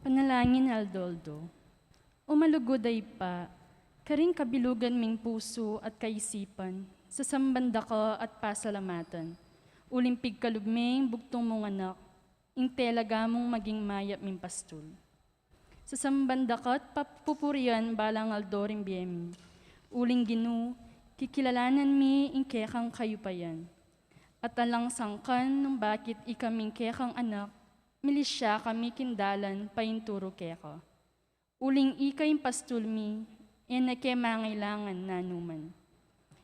Panalangin aldo-aldo. O malugud a Ibpa, karing kabilugan ming pusu at kaisipan, sasamban da ka at pasalamatan. Uling pigkalub me ing bugtung mung anak, ing talaga mung maging mayap ming pastul. Sasamban da ka at papupurian balang aldo ring bie mi. Uling Ginu, kikilalanan mi ing kekang kayupayan. At alang sangkan nung bakit ika ming kekang anak, milisya kami king dalan painturu keka. Uling ika ing pastul mi, e na ke mangailangan nanuman.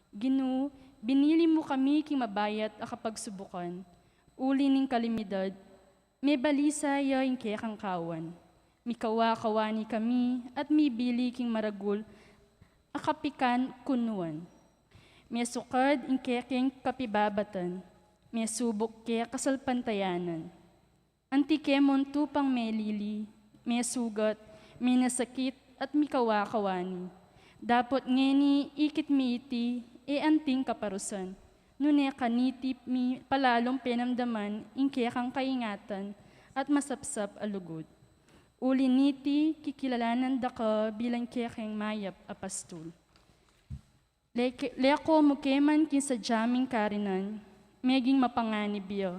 Ginu, binili mu kami king mabayat a kapagsubukan, uli ning kalamidad, mebalisa ya ing kekang kawan. Mikawa-kawani kami at mibili king maragul a kapikan kunuan. Mesukad ing kekeng kapibabatan, mesubuk ke kasalpantayanan. Anti ke mung tupang melili, mesugat, menasakit, at mikawa-kawani. Dapot ngeni ikit mi iti, e anting kaparusan. Nune kaniti mi palalung penamdaman ing kekang kaingatan at masapsap a lugud. Uli niti, kikilalanan da ka bilang kekeng mayap a pastul. Leke-, leko mu ke man king sadya ming karinan, meging mapanganib ya,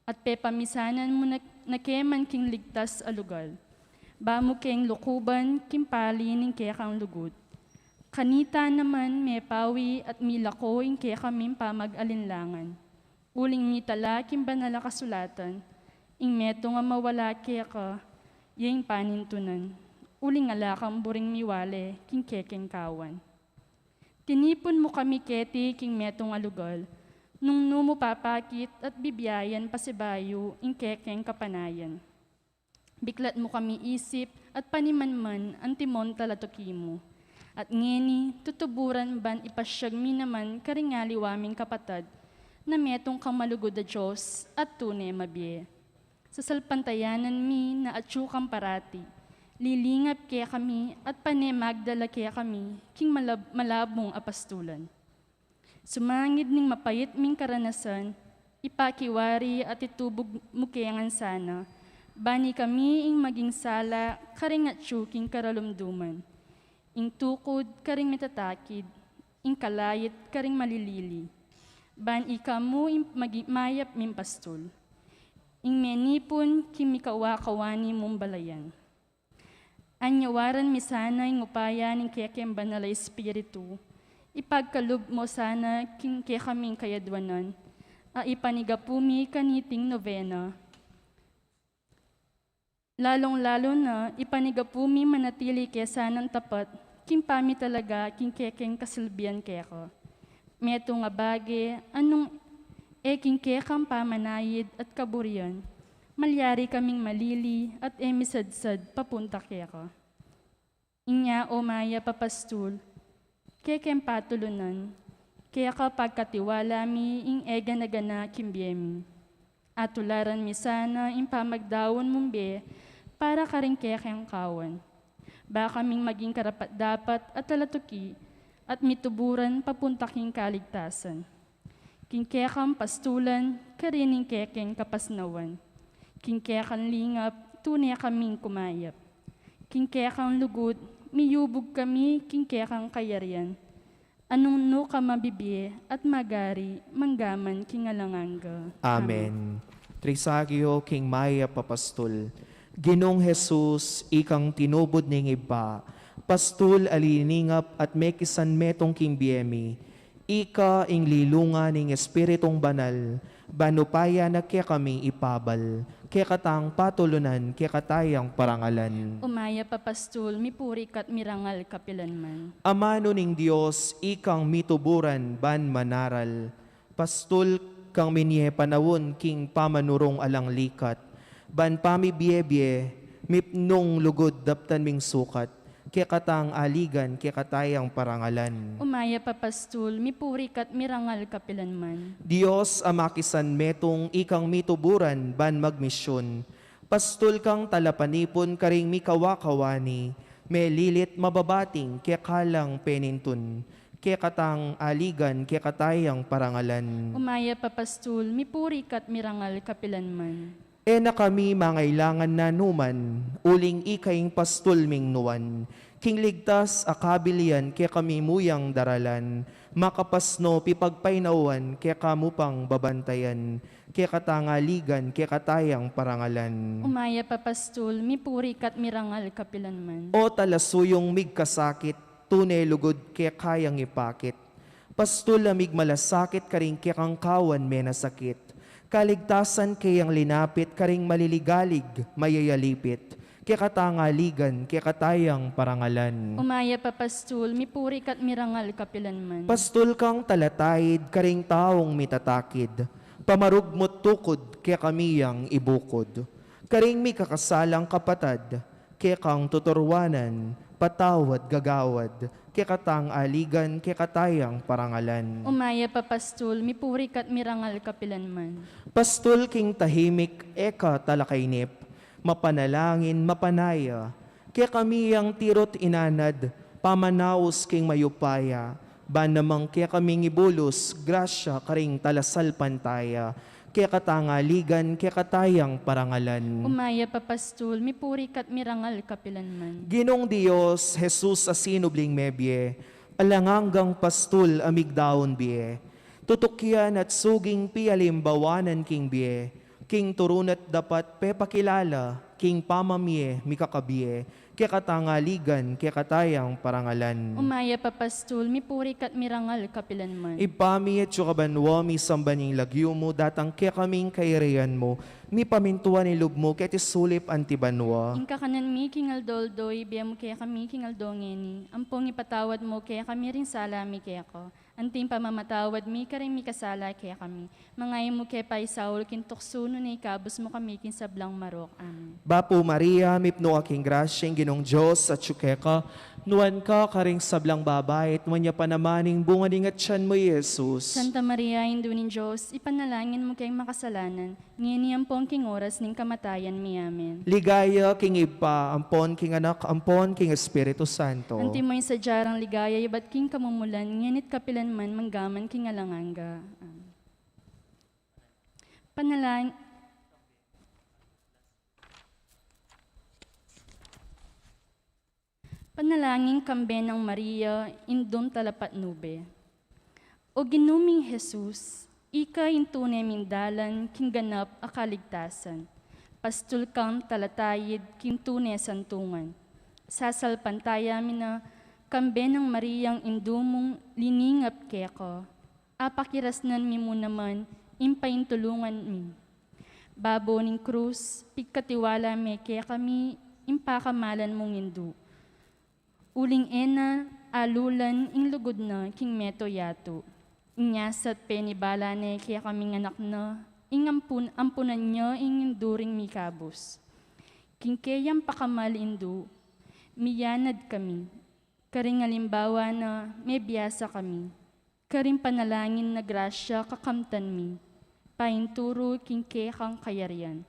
at pepamisanan mu na, na ke man king ligtas a lugal. Ba mu keng lukuban king pali ning kekang lugud. Kanita naman mepawi at milako ing kekaming pamag-alinlangan. Uling mitala king banal a kasulatan, ing metung a mawala keka, ya ing panintunan. Uling ala kang buring miwale king kekeng kawan. Tinipun mu kami keti king metung a lugal, nung nu mu papakit at bibiayan pasibayu ing kekeng kapanayan. Biklat mu kami isip at panimanman antimong talatuki mu. At ngeni, tutuburan ban ipasyag mi naman karing aliwa ming kapatad, na metung kang malugud a Dios at tune mabie. Sasalpantayanan mi na atyu kang parati, lilingap kekami at pane magdala kekami king malab-, malabung a pastulan. Sumangid ning mapait ming karanasan, ipakiwari at itubug mu ke ngan sana, ban ikami ing maging sala karing atyu king karalumduman. Ing tukud karing mitatakid, ing kalait karing malilili. Ban ika mu ing magi-, mayap ming pastul. Ing menipun king mikawakawani mung balayan. Anyawaran mi sana ing upaya ning kekeng Banal a Espiritu. Ipagkalub mu sana king kekaming kayadwanan, a ipanigapu mi kaniting novena. Lalung-lalu na, ipanigapu mi manatili ke sanang tapat, king pamitalaga, king kekeng kasilbian keka. Metung a bage, a nung e king kekang pamanayid at kaburian, malyari kaming malili at e misadsad papunta keka. Inya, o mayap a pastul, kekeng patulunan, keka pagkatiwala mi ing e gana-gana king bie mi. Atularan mi sana ing pamagdaun mung bie para karing kekeng kawan. Ba kaming maging karapat-dapat a talatuki at mituburan papunta king kaligtasan. King kekang pastulan, karin ing kekeng kapasnawan. King kekang lingap, tune kaming kumayap. King kekang lugud, miyubug kami king kekang kayarian. A nung nu ka mabibie at magari, manggaman king alang angga. Amen. Trisagio king mayap a pastul. Ginung Jesus, ikang tinubud ning Ibpa, pastul a lilingap at mekisan metung king bie mi, ika ing lilungan ning Espiritung Banal, ban upaya na kekami ipabal, kekatang patulunan, kekatayang parangalan. O mayap a pastul, mipuri ka't mirangal kapilanman. Amanu ning Dios, ikang mituburan ban manaral, pastul kang minye panaun king pamanurung alang likat, ban pamibie-bie, mipnung lugud daptan ming sukat, kekatang aligan, kekatayang parangalan. O mayap a pastul, mipuri ka't mirangal kapilanman. Dios a makisan metung, ikang mituburan ban magmisyun, pastul kang talapanipun karing mikawakawani, melilit mababating keka lang penintun, kekatang aligan, kekatayang parangalan. O mayap a pastul, mipuri ka't mirangal kapilanman. E na kami mangailangan nanuman, uling ika ing pastul ming nuan. King ligtas a kabilian kekami mu yang daralan, makapasno pipagpainawan keka mu pang babantayan, kekatang aligan, kekatayang parangalan. O mayap a pastul, mipuri ka't mirangal kapilanman. O talasuyung migkasakit, tune lugud keka yang ipakit. Pastul a migmalasakit karing kekang kawan menasakit. Kaligtasan ke yang linapit karing maliligalig, mayayalipit, kekatang aligan, kekatayang parangalan. O mayap a pastul, mipuri ka't mirangal kapilanman. Pastul kang talataid karing taung mitatakid, pamarugmut tukud kekami yang ibukud. Karing mikakasalang kapatad, kekang tuturuanan, patawad gagawad, kekatang aligan, kekatayang parangalan. O mayap a pastul, mipuri ka't mirangal kapilanman. Pastul king tahimik, e ka talakainip, mapanalangin, mapanaya, kekami yang tiru't inanad, pamanaus king mayupaya, ban namang kekaming ibulus, grasya karing talasalpantaya, keka tang aligan, keka tayang parangalan. O mayap a pastul, mipuri ka't mirangal kapilanman. Ginung Dios, Jesus a sinubling mebie, alang anggang pastul a migdaun bie. Tutukian at suging pialimbawanan king bie, king turun at dapat pepakilala, king pamamie mikakabie, keka tang aligan, keka tayang parangalan. O mayap a pastul, mipuri ka't mirangal kapilanman. Ibpa mi, atiu ka banua, misamban ya ing lagyu mu, datang kekami ing kayarian mu, mipamintuan ing lub mu keti sulip anti banua. Ing kakanan mi king aldo-aldo, ibie mu kekami king aldo ngeni, ampong ipatawad mu kekami ring sala mi keka, anti ing pamamatawad mi karing mikasala kekami. Manga e mu ke paisaul king tuksu, nune ikabus mu kami king sablang marok. Amen. Bapu Maria, mipnu ka king grasya, ing Ginung Dios atiu keka, nuan ka karing sablang babai, at nuan ya pa naman ing bunga ning atian mu, Jesus. Santa Maria, Indu ning Dios, ipanalangin mu keng makasalanan, ngeni ampon king oras ning kamatayan mi. Amen. Ligaya king Ibpa, ampon king Anak, ampon king Espiritu Santo. Antimo ing sadya rang ligaya ibat king kamumulan, ngeni't kapilanman, manggaman king alang angga. Amen. Panalang-, Panalangin kambe nang Maria, Indung Talapatnube. O Ginu ming Jesus, ika ing tune ming dalan king ganap a kaligtasan. Pastul kang talatayid king tune santungan. Sasalpantaya mi na kambe nang Mariang Indu mung liningap keka, apakirasnan mi mu naman ing paintulungan mi. Babo ning krus, pigkatiwala me kekami ing pakamalan mung Indu. Uling e na alulan ing lugud na king meto yatu. Inya sa't penibala ne kekaming anak na, ing ampun-, ampunan ne ing Indu ring mikabus. King keyang pakamal Indu, miyanad kami. Karing alimbawa na mebiasa kami. Karing panalangin na grasya kakamtan mi, painturu king kekang kayarian.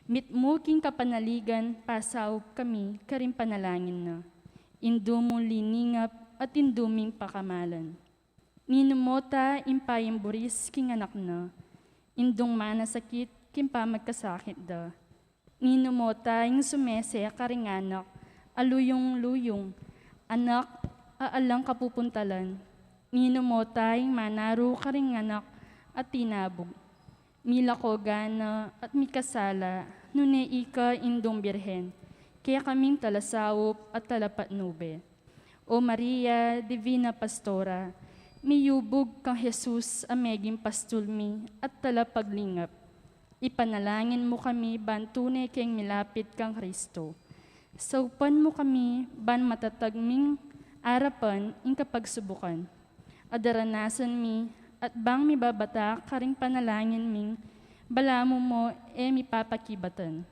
Mitmu king kapanaligan, pasaup kami karing panalangin na, Indu mung liningap at Indu ming pakamalan. Ninumota ing payamburis king anak na, Indung manasakit king pamagkasakit da. Ninumota ing sumese karing anak a luyung-luyung, anak a alang kapupuntalan. Ninumota ing manaru karing anak a tinabug. Milako gana at mikasala, nune ika Indung Birhen, kekaming talasaup at talapatnube. O Maria, Divina Pastora, miyubug kang Jesus a meging pastul mi at talapaglingap. Ipanalangin mu kami ban tune keng milapit kang Kristo. Saupan mu kami ban matatag ming arapan ing kapagsubukan a daranasan mi at bang mibabata karing panalangin ming balamu mo e mipapakibatan.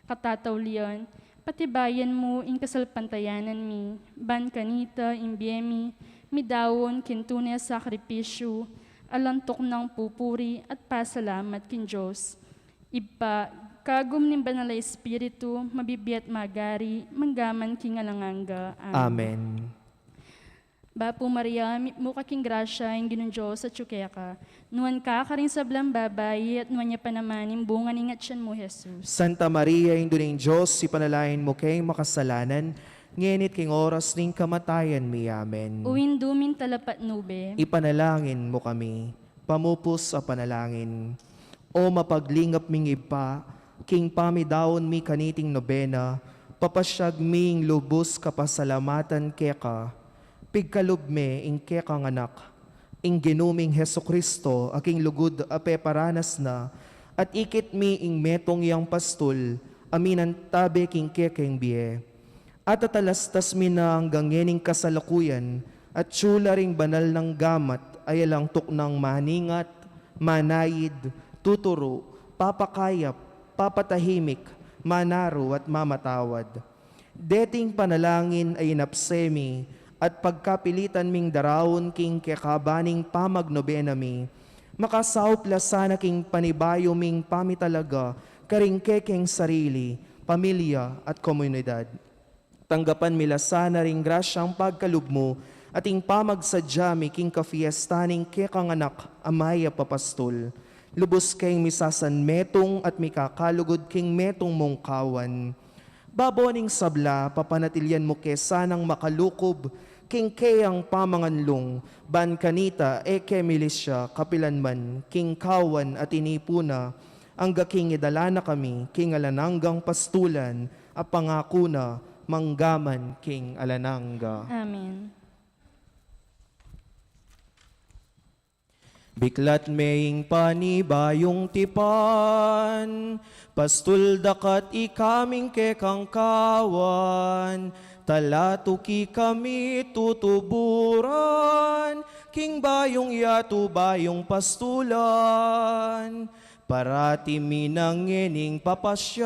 Katataulian, patibayan mu ing kasalpantayanan mi, ban kanita ing bie mi midaun king tune a sakripisyu, alang tuknang pupuri at pasalamat king Dios Ibpa, kagum ning Banal a Espiritu, mabibie at magari, manggaman king alang angga. Amen. Amen. Bapu Maria, mitmu ka king grasya, ing Ginung Dios atyu keka. Nuan ka karing sablang babai, at nuan ya pa naman ing bunga ning atyan mu, Jesus. Santa Maria, Indu ning Dios, ipanalangin mu keng makasalanan, ngeni at king oras ning kamatayan mi. Amen. O Indu ming talapatnube, ipanalangin mu kami. Pamupus a panalangin. O mapaglingap ming Ibpa, king pamidaun mi kaniting nobena, papasyag mi ing lubus kapasalamatan keka, pigkalub me ing kekang Anak, ing Ginu ming Jesucristo, a king lugud a peparanas na, at ikit mi ing metung yang pastul, a minantabe king kekeng bie. At atalastas mi na anggang ngening kasalukuyan, atyu la ring banal nang gamat, a alang tuknang maningat, manaid, tuturu, papakayap, papatahimik, manaru at mamatawad. Deting panalangin a inapse mi, at pagkapilitan ming daraun king kekabaning pamagnobena mi, makasaup la sana king panibayu ming pamitalaga, karing kekeng sarili, pamilya, at komunidad. Tanggapan mi la sana ring grasyang pagkalub mu, at ing pamagsadya mi king kafiesta ning kekang Anak a mayap a pastul. lubus keng misasanmetung at mikakalugud king metung mung kawan. Babo ning sabla, papanatilian mu ke sanang makalukub king keyang pamanganlung, ban kanita e ke milisya kapilan man king kawan a tinipu na, angga king idala na kami king alang anggang pastulan a pangaku na mangga man king alang angga. Amen. Biklat me ing panibayung tipan, pastul da ka at ikami ing kekang kawan, talatuki kami tutuburan, king bayung yatu bayung pastulan, parati mi na ngening papasyag,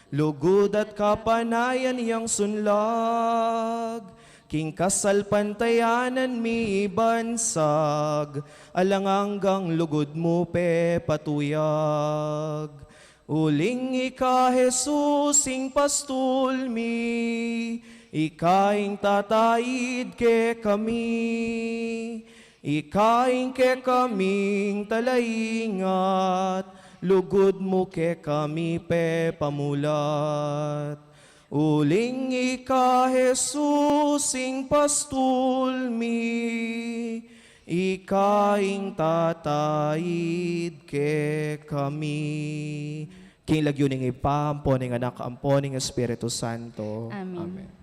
lugud at kapanayan yang sunlag, king kasalpantayanan mi ibansag, alang anggang lugud mu pepatuyag. Uling ika Jesus ing pastul mi, ika ing tataid kekami, ika ing kekaming talaingat, lugud mu kekami pepamulat. Uling ika Jesus ing pastul mi, ika ing tataid kekami. King lagyu ning Ibpa, ampo ning Anak, ampo ning Espiritu Santo. Amen. Amen.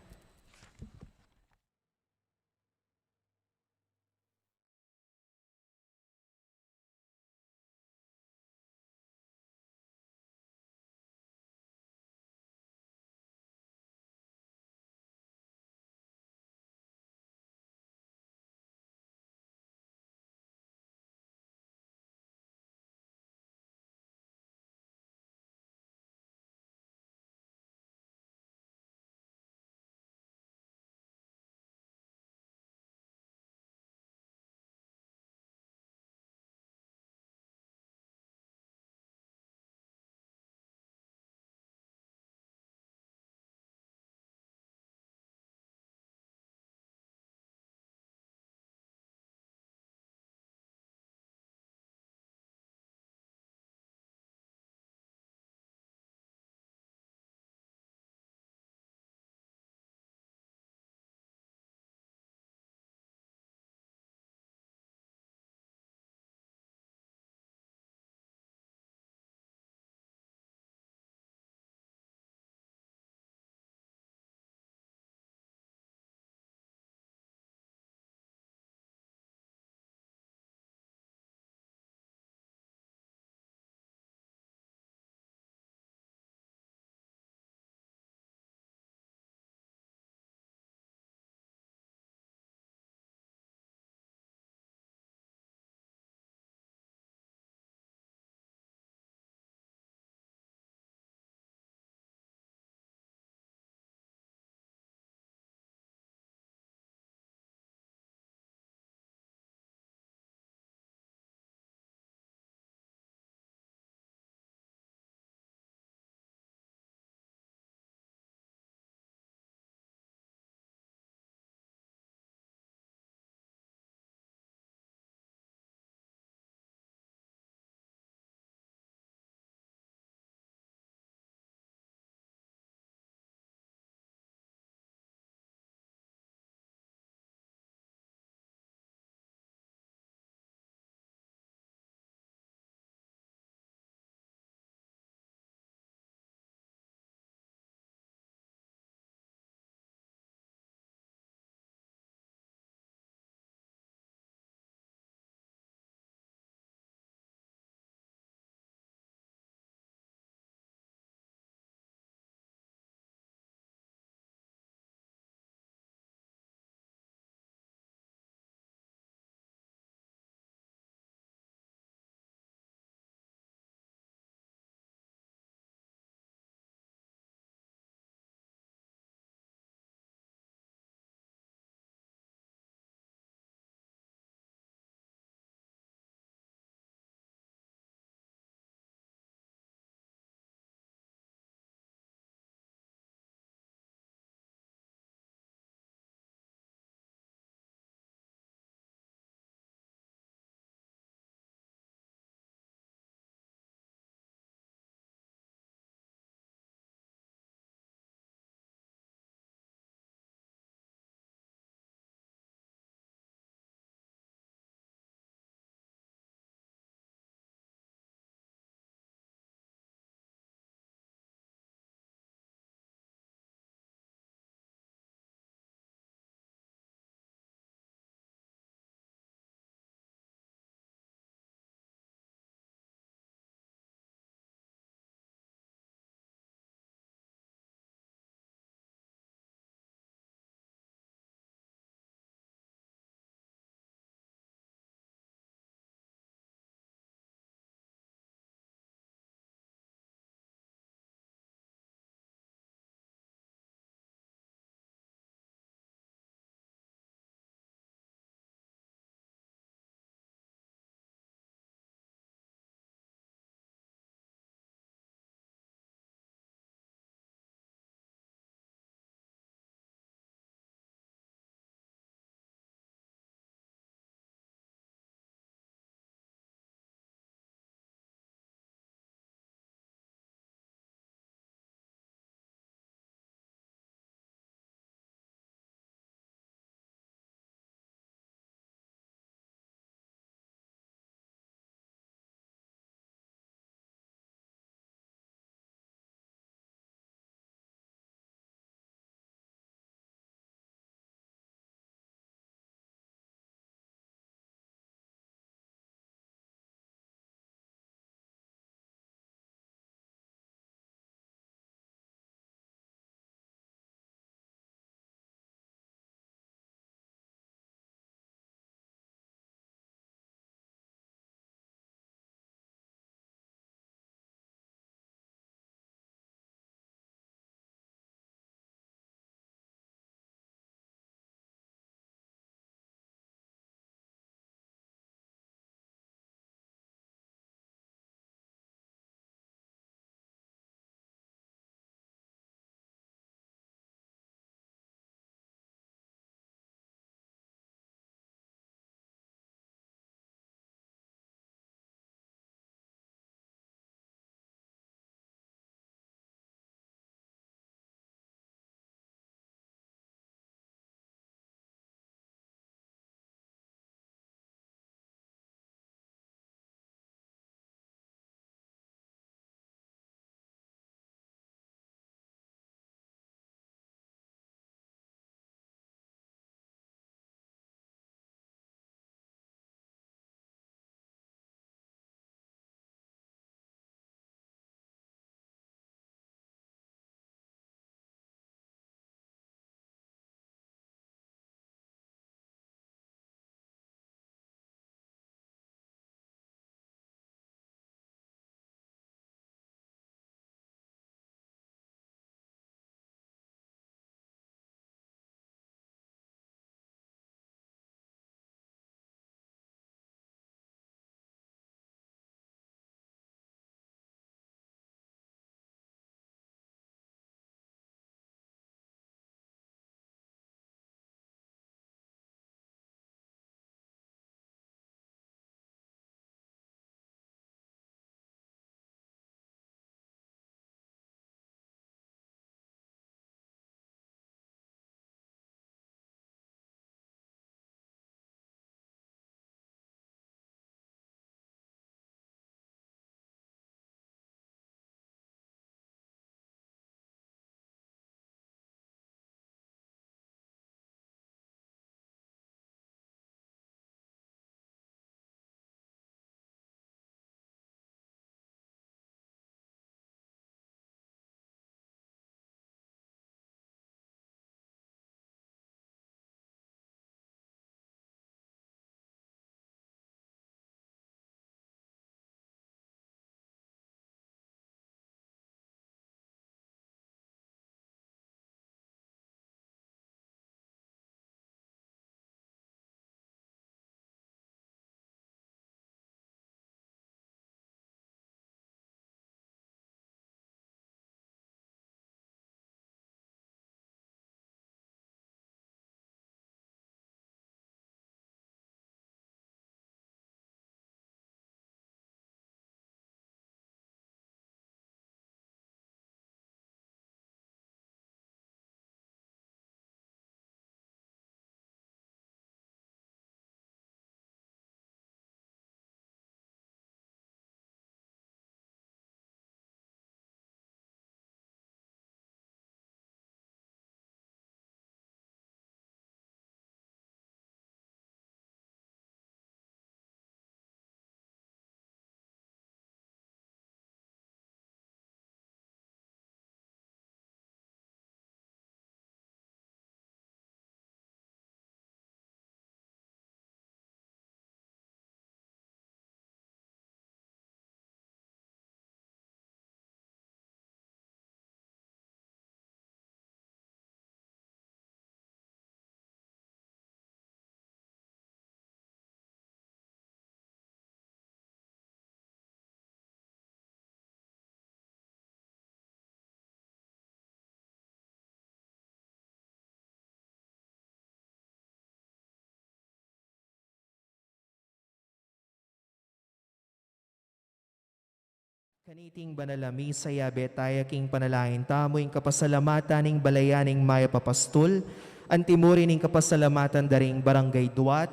Kaniting banal a misa, yabe taya king panalangin tamu ing kapasalamatan ning balayan ning Mayap a Pastul, antimuri ning kapasalamatan da ring Barangay Duat,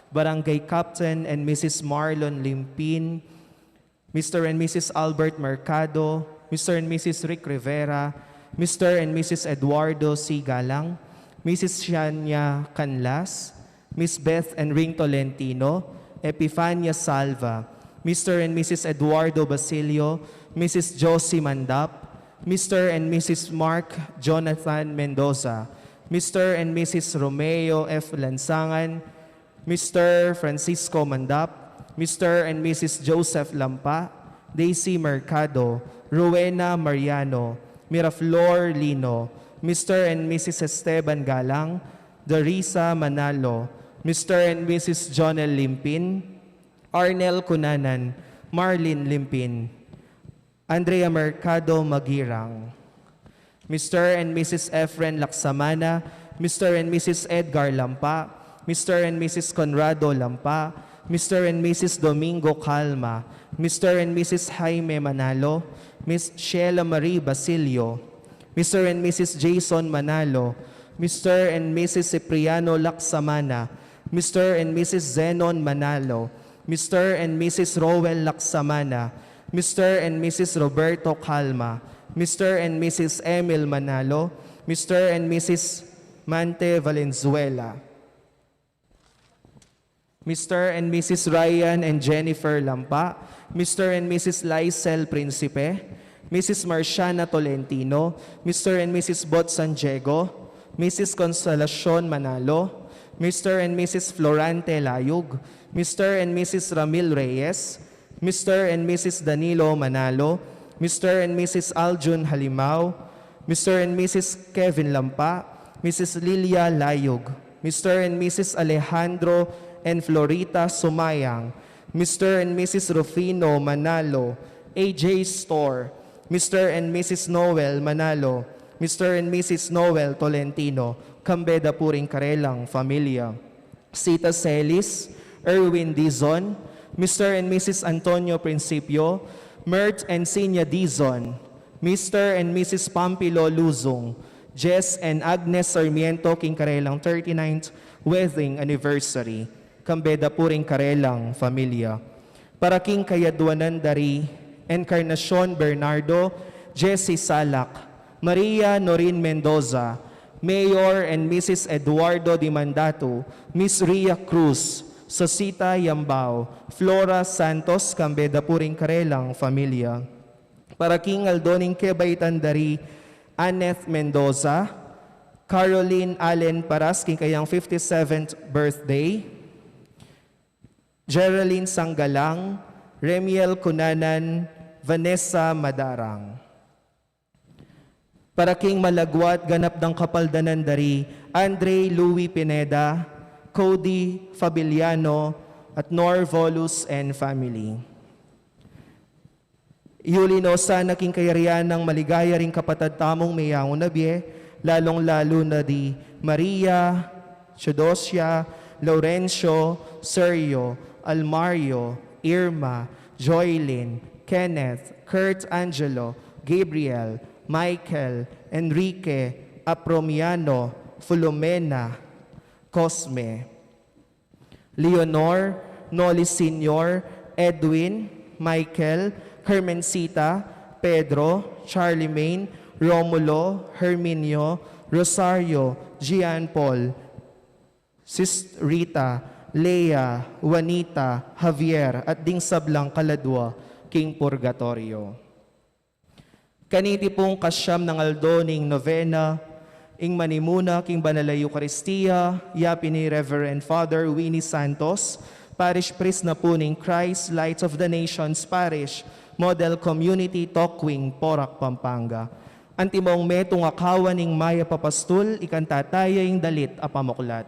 Barangay Captain and Missus Marlon Limpin, Mister and Missus Albert Mercado, Mister and Missus Rick Rivera, Mister and Missus Eduardo C. Galang, Missus Shania Canlas, Miss Beth and Ring Tolentino, Epifania Salva, Mister and Missus Eduardo Basilio, Missus Josie Mandap, Mister and Missus Mark Jonathan Mendoza, Mister and Missus Romeo F. Lansangan, Mister Francisco Mandap, Mister and Missus Joseph Lampa, Daisy Mercado, Rowena Mariano, Miraflor Lino, Mister and Missus Esteban Galang, Darisa Manalo, Mister and Missus Jonel Limpin, Arnel Cunanan, Marlene Limpin, Andrea Mercado Magirang, Mister and Missus Efren Laksamana, Mister and Missus Edgar Lampa, Mister and Missus Conrado Lampa, Mister and Missus Domingo Calma, Mister and Missus Jaime Manalo, Miss Sheila Marie Basilio, Mister and Missus Jason Manalo, Mister and Missus Cipriano Laksamana, Mister and Missus Zenon Manalo, Mister and Missus Rowell Laksamana, Mister and Missus Roberto Calma, Mister and Missus Emil Manalo, Mister and Missus Mante Valenzuela, Mister and Missus Ryan and Jennifer Lampa, Mister and Missus Lysel Principe, Missus Marciana Tolentino, Mister and Missus Bot San Diego, Missus Consolacion Manalo, Mister and Missus Florante Layug, Mister and Missus Ramil Reyes, Mister and Missus Danilo Manalo, Mister and Missus Aljun Halimao, Mister and Missus Kevin Lampa, Missus Lilia Layug, Mister and Missus Alejandro and Florita Sumayang, Mister and Missus Rufino Manalo, A J Store, Mister and Missus Noel Manalo, Mister and Missus Noel Tolentino, kambe da pu ring karelang familia. Sita Celis, Erwin Dizon, Mister and Missus Antonio Principio, Mert and Sinya Dizon, Mister and Missus Pampilo Luzung, Jess and Agnes Sarmiento, king karelang thirty-ninth wedding anniversary, kambe da pu ring karelang familia. Para king kayadwanan da ri Encarnacion Bernardo, Jessie Salak, Maria Norin Mendoza, Mayor and Missus Eduardo Dimandatu, Miss Ria Cruz, Sosita Yambao, Flora Santos, kambe da pu ring karelang familia. Para king aldo ning kebaitan da ri Anneth Mendoza, Caroline Allen Paras, king kayang fifty-seventh birthday, Geraldine Sanggalang, Remiel Cunanan, Vanessa Madarang. Para king malagwa at ganap dang kapaldanan da ri Andre Louis Pineda, Cody Fabiliano, at Nor Volus and family. Yuli no sana king kayarian nang maligaya ring kapatad tamung meyangu na bie, lalung-lalu na di Maria, Theodosia, Laurencio, Sergio, Almario, Irma, Joylin, Kenneth, Kurt Angelo, Gabriel, Michael, Enrique, Apromiano, Filomena, Cosme, Leonor, Noli Senior, Edwin, Michael, Carmencita, Pedro, Charlemagne, Romulo, Herminio, Rosario, Gian Paul, Sis Rita, Lea, Juanita, Javier, at ding sablang kaladwa king purgatorio. Kaniti pung kasyam nang aldo ning novena, ing manimuna king banal a Eukaristia, yapin i Reverend Father Winnie Santos, Parish Priest na pu ning Christ Light of the Nations Parish Model Community, Tocuing, Porac, Pampanga. Antimong metung a kawan ning Mayap a Pastul, ikanta taya ing dalit a pamuklat.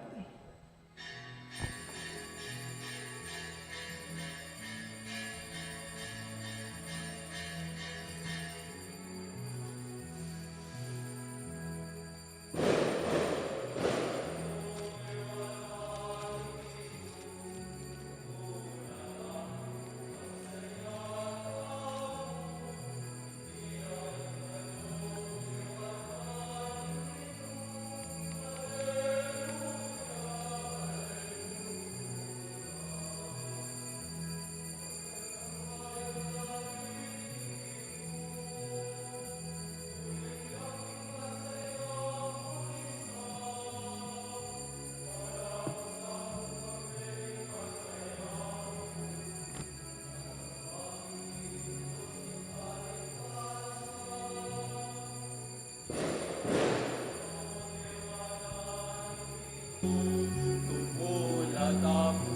Tumula tamu,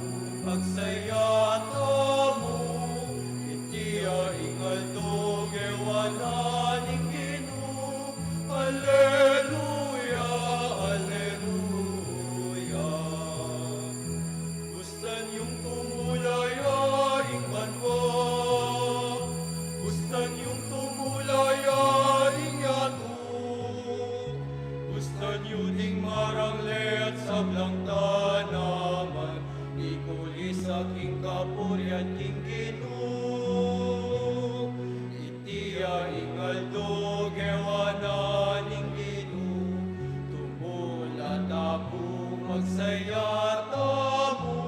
magsaya tamu, iti ya ing aldo gewa na ning Ginu. Aleluya, aleluya. Bustan yung tumula ya ing banua, bustan yung tumula ya ing yatu, bustan yu ding marangle at sablang tanaman, ikuli sa king kapurian king Ginu. Iti ya ing aldo gewa na ning Ginu, tumula tamu, magsaya tamu.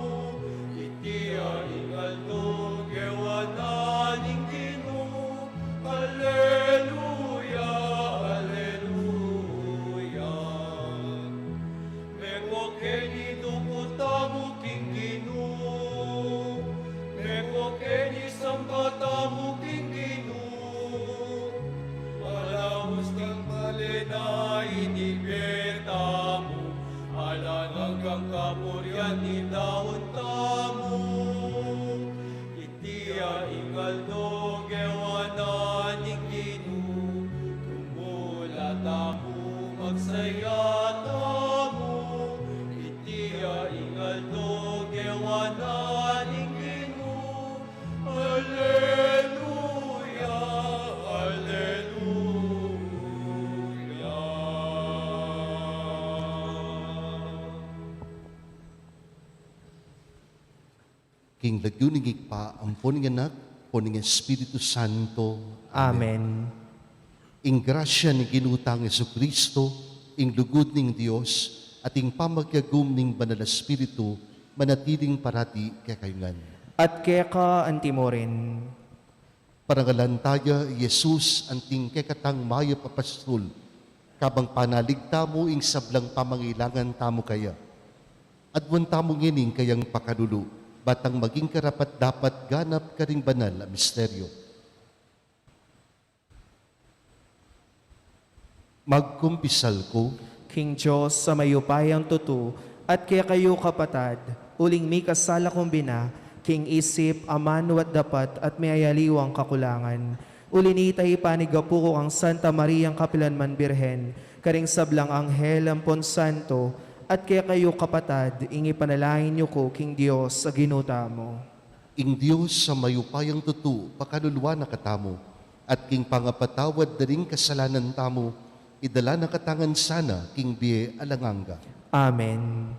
Iti ya ing aldo gewa na ning Ginu. Aleluya, aleluya. Meko keni duku tamu king Ginu, meko keni samba tamu king Ginu. Palaus king bale na inibe tamu, alang anggang kapurian idaun tamu. Iti ya ing aldo gewa na ning Ginu, tumula tamu, magsaya tamu. Iti ya ing aldo gewa na ning Ginu. Aleluya, aleluya. King lagyu ning Ibpa, ampon ning Anak, ampon ning Espiritu Santo. Amen. Amen. Ing grasya ning Ginu tang Jesucristo, ing lugud ning Dios, at ing pamakiagum ning Banal a Espiritu, manatiling parati kekayu ngan. At keka antimurin. Parangalan taya i Jesus, anting kekatang mayap a pastul, kabang panalig tamu ing sablang pamangailangan tamu kaya. Aduan tamu ngeni ing kayang pakalulu, ba tang maging karapat-dapat ganap karing banal a misteryo. Magkumpisal ku king Dios a mayupayang tutu, at kekayu kapatad, uling mikasala kung bina, king isip, amanu at dapat, at miyayaliwang kakulangan. Uli nita ipanigapu ku kang Santa Mariang kapilanman Birhen, karing sablang anghel ampon santo, at kekayu kapatad, ing ipanalangin yu ku king Dios a Ginu tamu. Ing Dios a mayupayang tutu, pakaluluan na katamu, at king pangapatawad da ring kasalanan tamu, idala na katamu ngan sana king bie alang angga. Amen.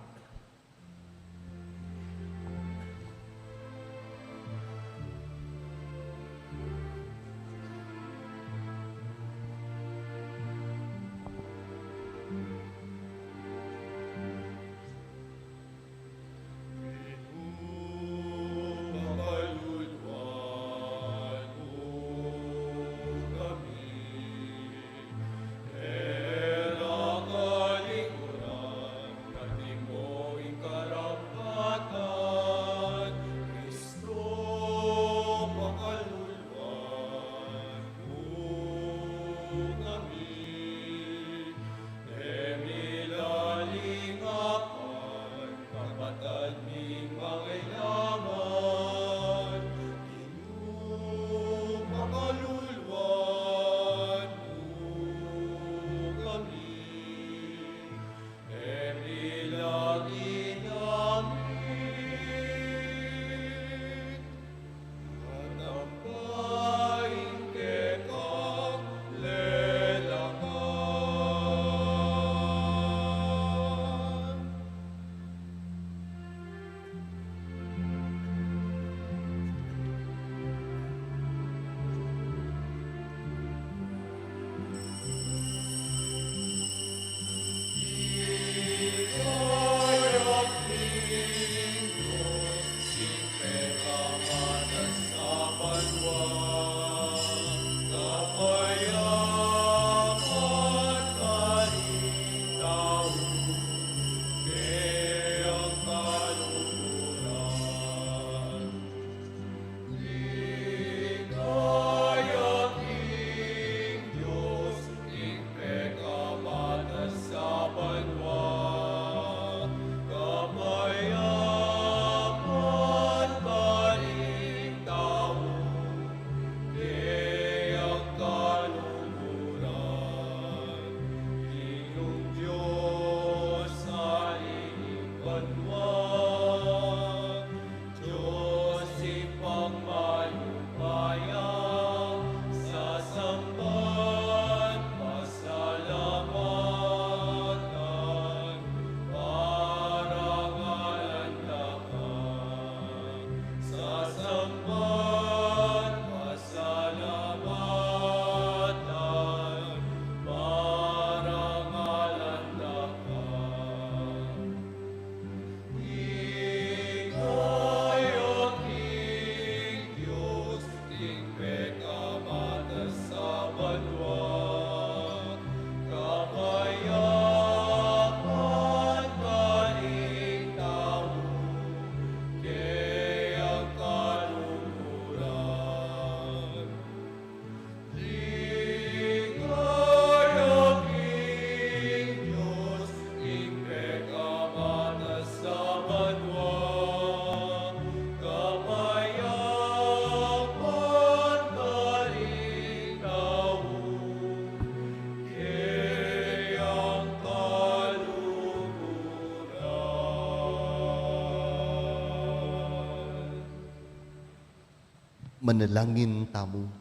Manalangin tamu.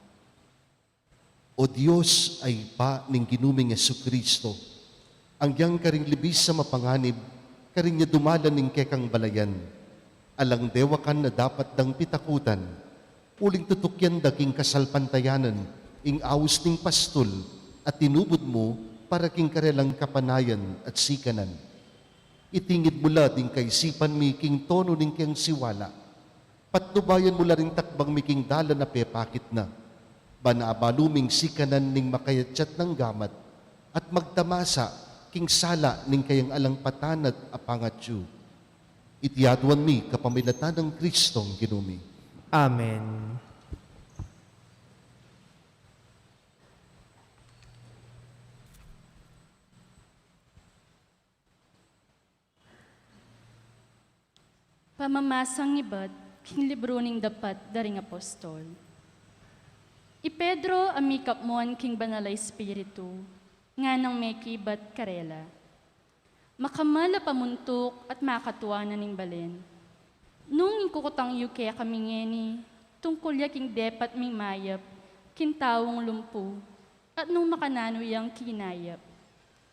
O Dios a Ibpa ning Ginu ming Jesucristo, agyang karing libis a mapanganib, karin ya dumalan ing kekang balayan. Alang dewakan a dapat dang pitakutan, uling tutukyan da king kasalpantayanan ing aus ning pastul a tinubud mu para king karelang kapanayan at sikanan. Itingid mu la ding kaisipan mi king tonu ning keng siwala. Patnubayan mu la ring takbang mi king dalan a pepakit na. Ban abalu ming sikanan ning makayatyat nang gamat at magtamasa king sala ning kayang alang patanat a pangatyu. Iti aduan mi kapamilatan nang Kristong Ginu mi. Amen. Pamamasang ibat king libru ning Dapat da ring Apostol. I Pedro a mikapmuan king Banal a Espiritu, nganang mekibat karela, makamal a pamuntuk at makatua na ning balen. Nung ing kukutang yu kekami ngeni tungkul ya king depat ming mayap king taung lumpu, at nung makananu yang kinayap,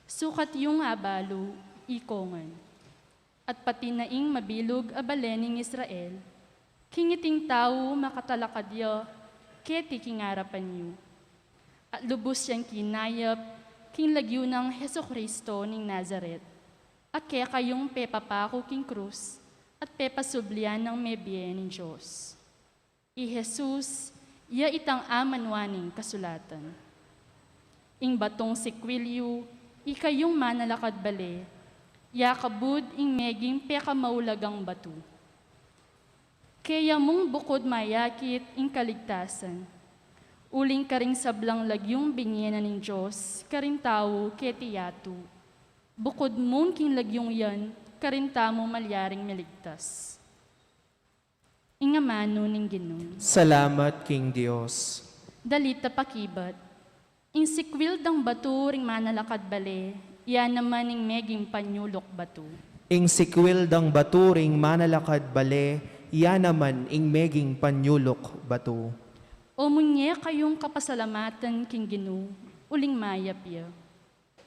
sukat yung abalu, ikongan. At pati na ing mabilug a bale ning Israel, king iting tau makatalakad ya keti king arapan yu. At lubus yang kinayap king lagyu nang Jesucristo ning Nazaret, a kekayung pepapaku king krus at pepasublian nang mebie ning Dios. I Jesus, ya itang amanuan ning kasulatan. Ing batung sikwil yu, ikayung manalakad bale, ya kabud ing meging pekamaulagang batu. Keya mung bukud mayakit ing kaligtasan, uling karing sablang lagyung binie na ning Dios karing tau keti yatu, bukud mung king lagyung yan karin tamu malyaring miligtas. Ing amanu ning Ginu. Salamat king Dios. Dalit a pakibat. Ing sikwil dang batu ring manalakad bale, ya naman ing meging panyuluk batu. Ing sikwil dang batu ring manalakad bale, ya naman ing meging panyuluk batu. O munye kayung kapasalamatan king Ginu, uling mayap ya.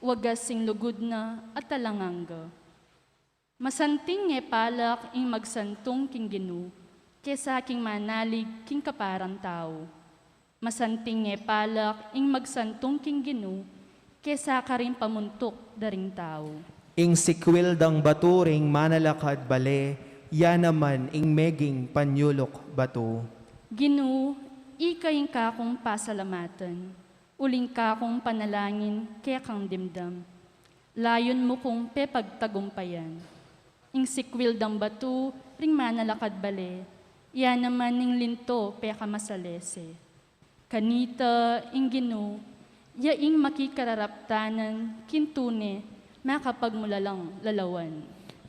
Wagas ing lugud na at alang angga. Masanting e palak ing magsantung king Ginu, kesa king manalig king kaparang tau. Masanting e palak ing magsantung king Ginu, kesa karing pamuntuk da ring tau. Ing sikwil dang batu ring manalakad bale, ya naman ing meging panyuluk batu. Ginu, ika ing kakung pasalamatan, uling kakung panalangin kekang dimdam. Layun mu kung pepagtagumpayan. Ing sikwil dang batu ring manalakad bale, ya naman ing linto pekamasalese. Kanita ing Ginu, ya ing makikararaptanan king tune makapagmulalang lalawan.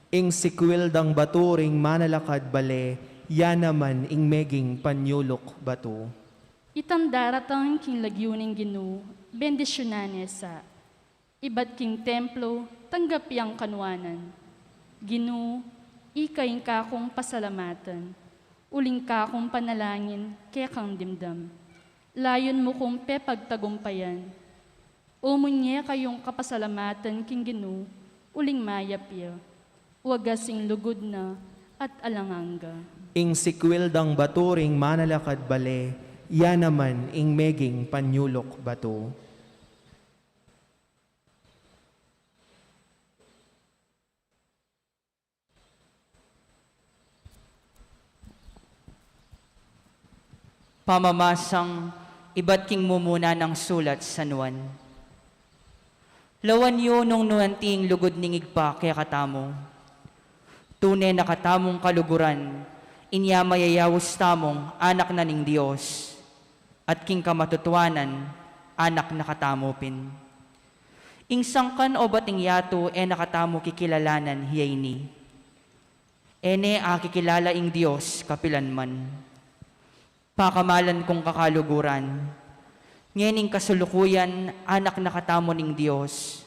Ing sikwil dang batu ring manalakad bale, ya naman ing meging panyuluk batu. Itang daratang king lagyu ning Ginu, bendisyunan ne sa. Ibat king templo, tanggap yang kanuanan. Ginu, ika ing kakung pasalamatan, uling kakung panalangin kekang dimdam. Layun mu kung pepagtagumpayan. O munye kayung kapasalamatan king Ginu, uling mayap ya. Wagas ing lugud na at alang angga. Ing sikwil dang batu ring manalakad bale, ya naman ing meging panyuluk batu. Pamamasang ibat king mumuna nang sulat San Juan. Lawan yu nung nu anti ing lugud ning Ibpa kekatamu. Tune na katamung kaluguran, inya mayayaus tamung anak na ning Dios, at king kamatutuanan, anak na katamu pin. Ing sangkan obat ing yatu e na katamu kikilalanan ya ini. E ne akikilala ing Dios kapilan man. Pakamalan kung kakaluguran, ngening kasulukuyan anak na katamu ning Dios.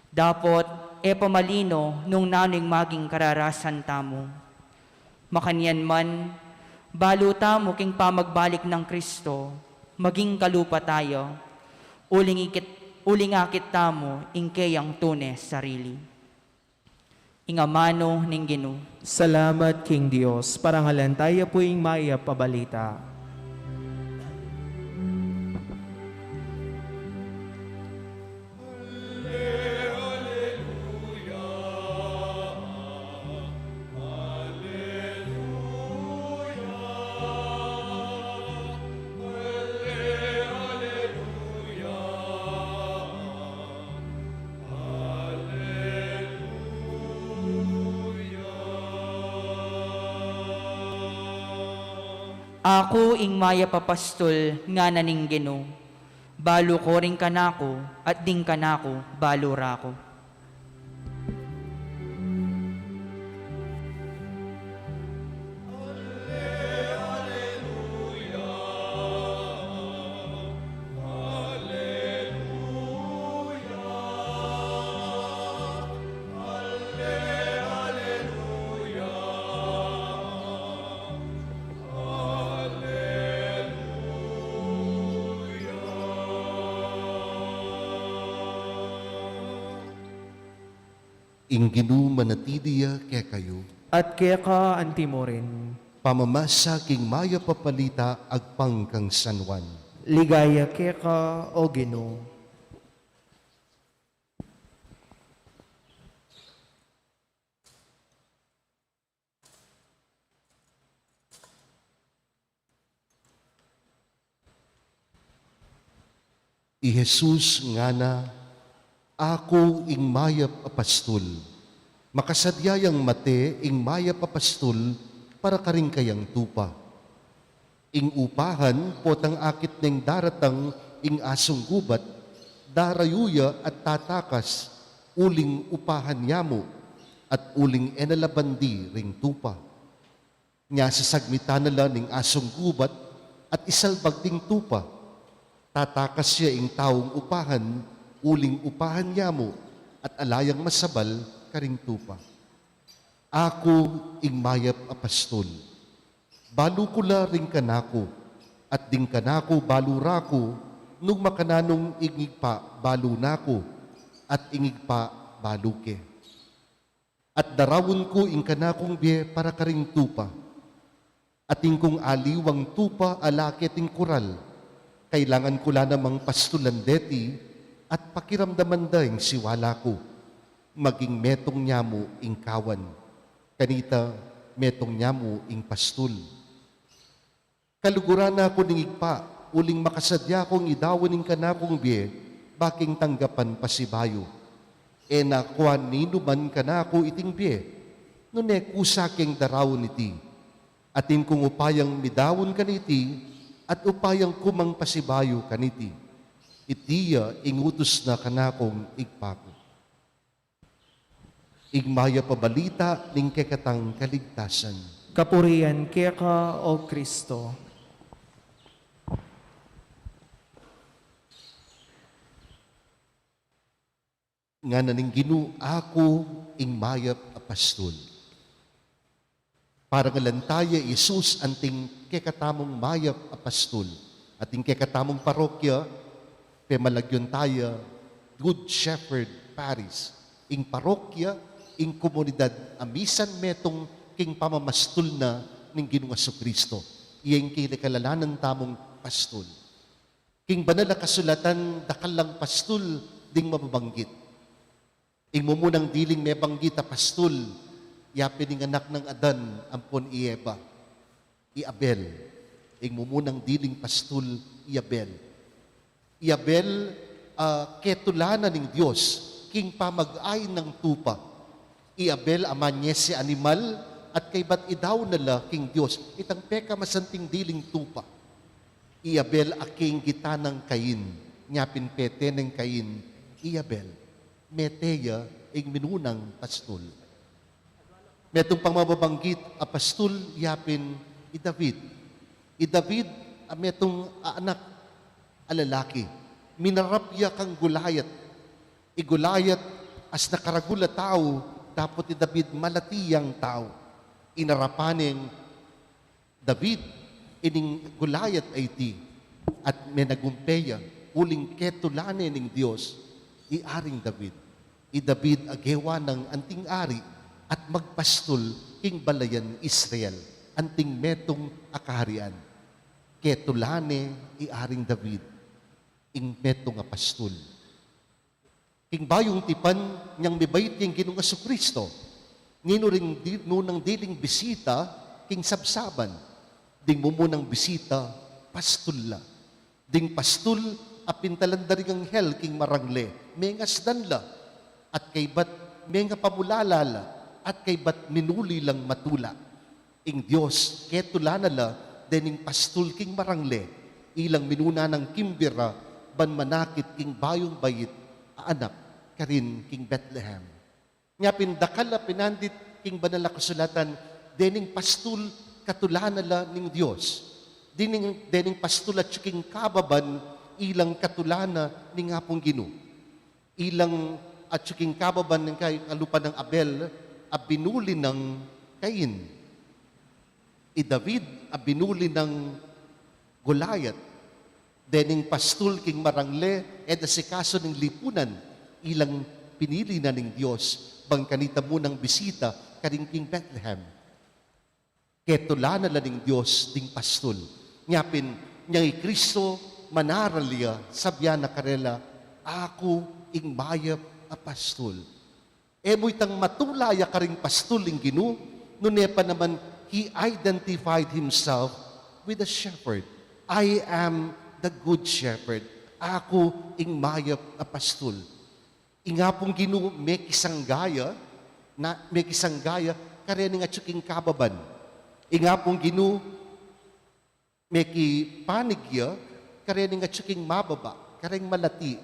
Dapot e pa malino nung nanu ing maging kararasan tamu. Makanyan man, Balu tamu king pamagbalik nang Kristo, maging kalupa tayu, uling ikit-, uling akit tamu ing keyang tune sarili. Ing amanu ning Ginu. Salamat king Dios, parangalan taya pu ing mayap a balita. Aku ing mayap a pastul, ngana ning Ginu. Balu ko ring kanaku, at ding kanaku balu ra ku. Ing Ginu manatili ya kekayu. At keka antimurin. Pamamasa king mayap a balita agpang kang San Juan. Ligaya keka, O Ginu. I Jesus ngana, "Aku ing mayap a pastul. Makasadya yang mate ing mayap a pastul para karing kayang tupa. Ing upahan potang akit neng daratang ing asung gubat, darayu ya at tatakas, uling upahan ya mu, at uling e na la bandi ring tupa. Nya sasagmitan na la ning asung gubat at isalbag ding tupa. Tatakas ya ing taung upahan, uling upahan ya mu, at ala yang masabal karing tupa. Aku ing mayap a pastul. Balu ku la ring kanaku, at ding kanaku balu ra ku, nung makananung ing Ibpa balu na ku, at ing Ibpa balu ke. At darawun ku ing kanakung bie para karing tupa. Atin kung aliwang tupa ala keting kural, kailangan ku la namang pastulan deti at pakiramdaman da ing siwala ku. Maging metung nya mu ing kawan. Kanita, metung nya mu ing pastul. Kaluguran na ku ning Ibpa, uling makasadya kung idaun ing kanakung bie, ba king tanggapan pasibayu. E na kuan ninuman kanaku iting bie, nune kusa keng daraun iti. Atin kung upayang midaun kaniti, at upayang kumang pasibayu kaniti. Iti ya ing utus na kanakung Ibpa ku." Ing mayap a balita ning kekatang kaligtasan. Kapurian keka, O Kristo. Ngana ning Ginu, "Aku ing mayap a pastul." Parangalan taya i Jesus anting kekatamung mayap a pastul. Ating kekatamung parokya, pemalagyun taya Good Shepherd Parish. Ing parokya, ing komunidad a misan metung king pamamastul na ning Ginung Jesucristo. Iya ing kinikalalanan tamung pastul. King Banal a Kasulatan, dakal lang pastul ding mababanggit. Ing mumunang diling mebanggit a pastul, yapin ing anak nang Adan ampon i Eva, i Abel. Ing mumunang diling pastul, i Abel. I Abel, ah, ketulanan ning Dios king pamag-ain nang tupa. I Abel a manyese animal at kaybat idaun na la king Dios. Itang pekamasanting diling tupa. I Abel a kinggitan nang Cain, nyapin pete neng Cain i Abel. Mete ya ing minunang pastul. Metung pang mababanggit a pastul, yapin i David. I David a metung a anak a lalaki. Minarap ya kang Goliath. I Goliath, as nakaragul a tau, dapot i David malati yang tau. Inarapan neng David, ining Goliath a iti, at menagumpe ya, uling ketula ne ning Dios i Aring David. I David a gewa nang anting ari at magpastul king balayan Israel, anting metung a kaharian. Ketula ne i Aring David ing metung a pastul. King Bayung Tipan, inyang mibait king Ginung Jesucristo, ninu ring di-, nunang diling bisita king sabsaban, ding mumunang bisita, pastul la. Ding pastul a pintalan da ring anghel king marangle, mengasdan la, at kaybat mengapamulala la, at kaybat minuli lang matula. Ing Dios ketula na la dening pastul king marangle, ilang minuna nang kimbira ban manakit king bayung bait a anak karin king Bethlehem. Nya pin dakal a pinandit king Banal a Kasulatan, dening pastul katula na la ning Dios. Dening, dening pastul atyu king kababan, ilang katula na ning Apung Ginu. Ilang atyu king kababan ning kay kalupa nang Abel a binuli nang Cain. I David a binuli nang Goliath. Dening pastul king marangle, e da sikasu ning lipunan, ilang pinili na ning Dios, bang kanita munang bisita, karin king Bethlehem. Ketula na la ning Dios ding pastul. Nya pin, inyang i Cristo, manaral ya, sabian na karela, "Aku ing mayap a pastul." E mu itang matula ya karing pastul ing Ginu, nune pa naman, he identified himself with the shepherd. "I am the good shepherd." Aku ing mayap a pastul. Ing Apung Ginu mekisangga ya, na, mekisangga ya, karening atyu king kababan. Ing Apung Ginu mekipanig ya, karening atyu king mababa, kareng malati,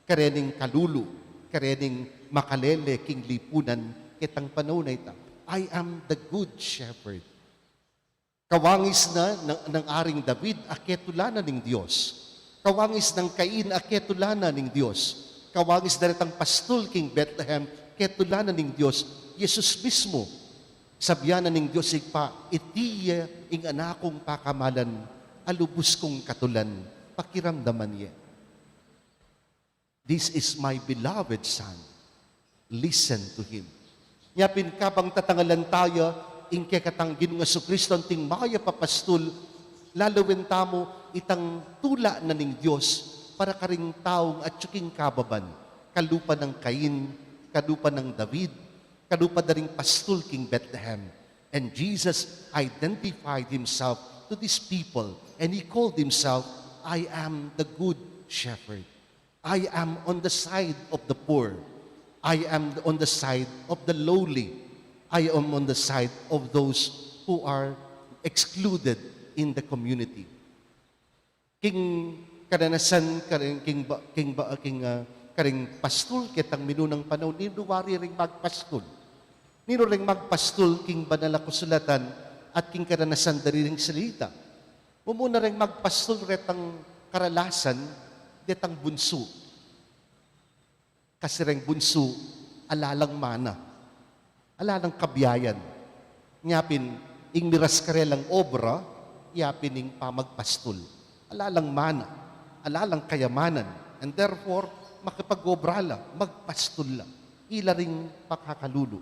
karening kalulu, karening makalele king lipunan, ketang panaun a ita. "I am the good shepherd." Kawangis na ng, ng Aring David, a ketula na ning Dios. Kawangis nang Cain, a ketula na ning Dios. Kawangis da retang pastul king Bethlehem, ketula na ning Dios. Jesus mismu, sabian na ning Dios Ibpa, "Iti ya ing Anak kung pakamalan, a lubus kung katulan, pakiramdaman ye." "This is my beloved Son. Listen to him." Nya pin kabang tatangalan taya ing kekatang Ginung Jesucristo anting mayap a pastul, lalawen tamu itang tula na ning Dios para karing taung atyu king kababan, kalupa nang Cain, kalupa nang David, kalupa da ring pastul king Bethlehem. And Jesus identified himself to these people, and he called himself, "I am the good shepherd." "I am on the side of the poor. I am on the side of the lowly. I am on the side of those who are excluded in the community." King karanasan, karing, king ba, king ba, king, ah, karing pastul, ketang minunang panaun, ninu wari ring magpastul? Ninu ring magpastul king Banal a Kasulatan at king karanasan da ring salita? Mumuna ring magpastul retang karalasan, detang bunsu. Kasi reng bunsu, ala lang mana, ala lang kabiayan. Nya pin, ing miras karelang obra, ya pin ing pamagpastul. Ala lang mana, ala lang kayamanan. And therefore, makipag-obra la, magpastul la. Ila ring pakakalulu.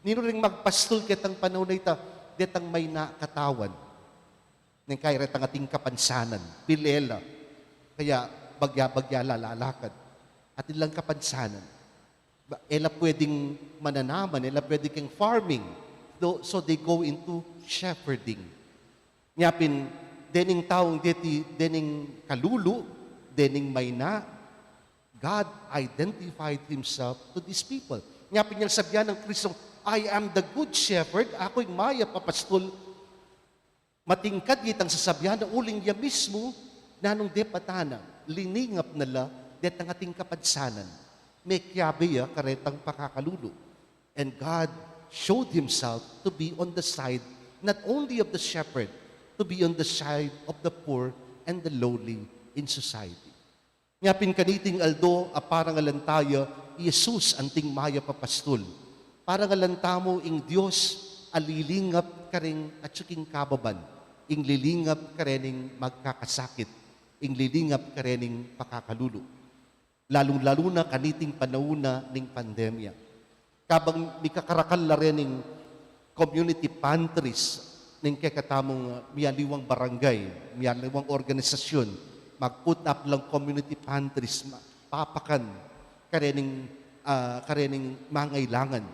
Ninu ring magpastul ketang panaun a ita? Detang mayna katawan. Neng kaya retang ating kapansanan, pil e la. Kaya bagya-bagya la lalakad. Atin lang kapansanan. Ba, e la pwedeng mananaman, e la pwede keng farming. Though, so they go into shepherding. Nya pin, dening taung deti, dening kalulu, dening mayna, God identified himself to these people. Nya pin yang sabian nang Kristo, "I am the good shepherd," aku ing mayap a pastul. Matingkad ya itang sasabian na uling ya mismu, nanung depatan na, liningap na la detang ating kapansanan. Mekiabe ya karetang pakakalulu. And God showed himself to be on the side, not only of the shepherd, to be on the side of the poor and the lowly in society. Nya pin kaniting aldo, a parangalan taya i Jesus anting mayap a pastul. Parangalan tamu ing Dios a lilingap karing atyu king kababan. ing lilingap karening magkakasakit, ing lilingap karening pakakalulu. Lalung-lalu na kaniting panaun na ning pandemya. Kabang mikakarakal la rening community pantries ning kekatamung, ah, mialiwang barangay, mialiwang organisasyun, mag-put up lang community pantries, ma-, papakan karening, ah, karening mangailangan.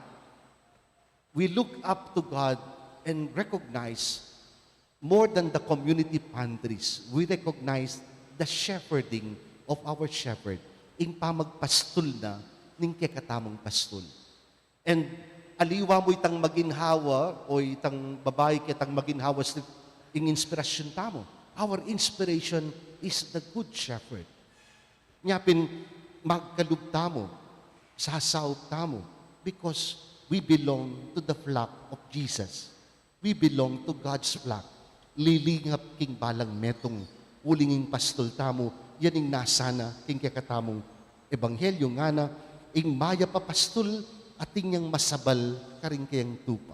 We look up to God and recognize, more than the community pantries, we recognize the shepherding of our shepherd, ing pamagpastul na ning kekatamung pastul. And aliwa mu itang maginhawa o itang babai ketang maginhawa, ing inspirasyun tamu. Our inspiration is the Good Shepherd. Nya pin, magkalub tamu, sasaup tamu, because we belong to the flock of Jesus. We belong to God's flock. Lilingap king balang metung, uling ing pastul tamu, yan ing nasa na king kekatamung ebanghelyu, ngana, ing mayap a pastul, atin yang masabal karing kayang tupa.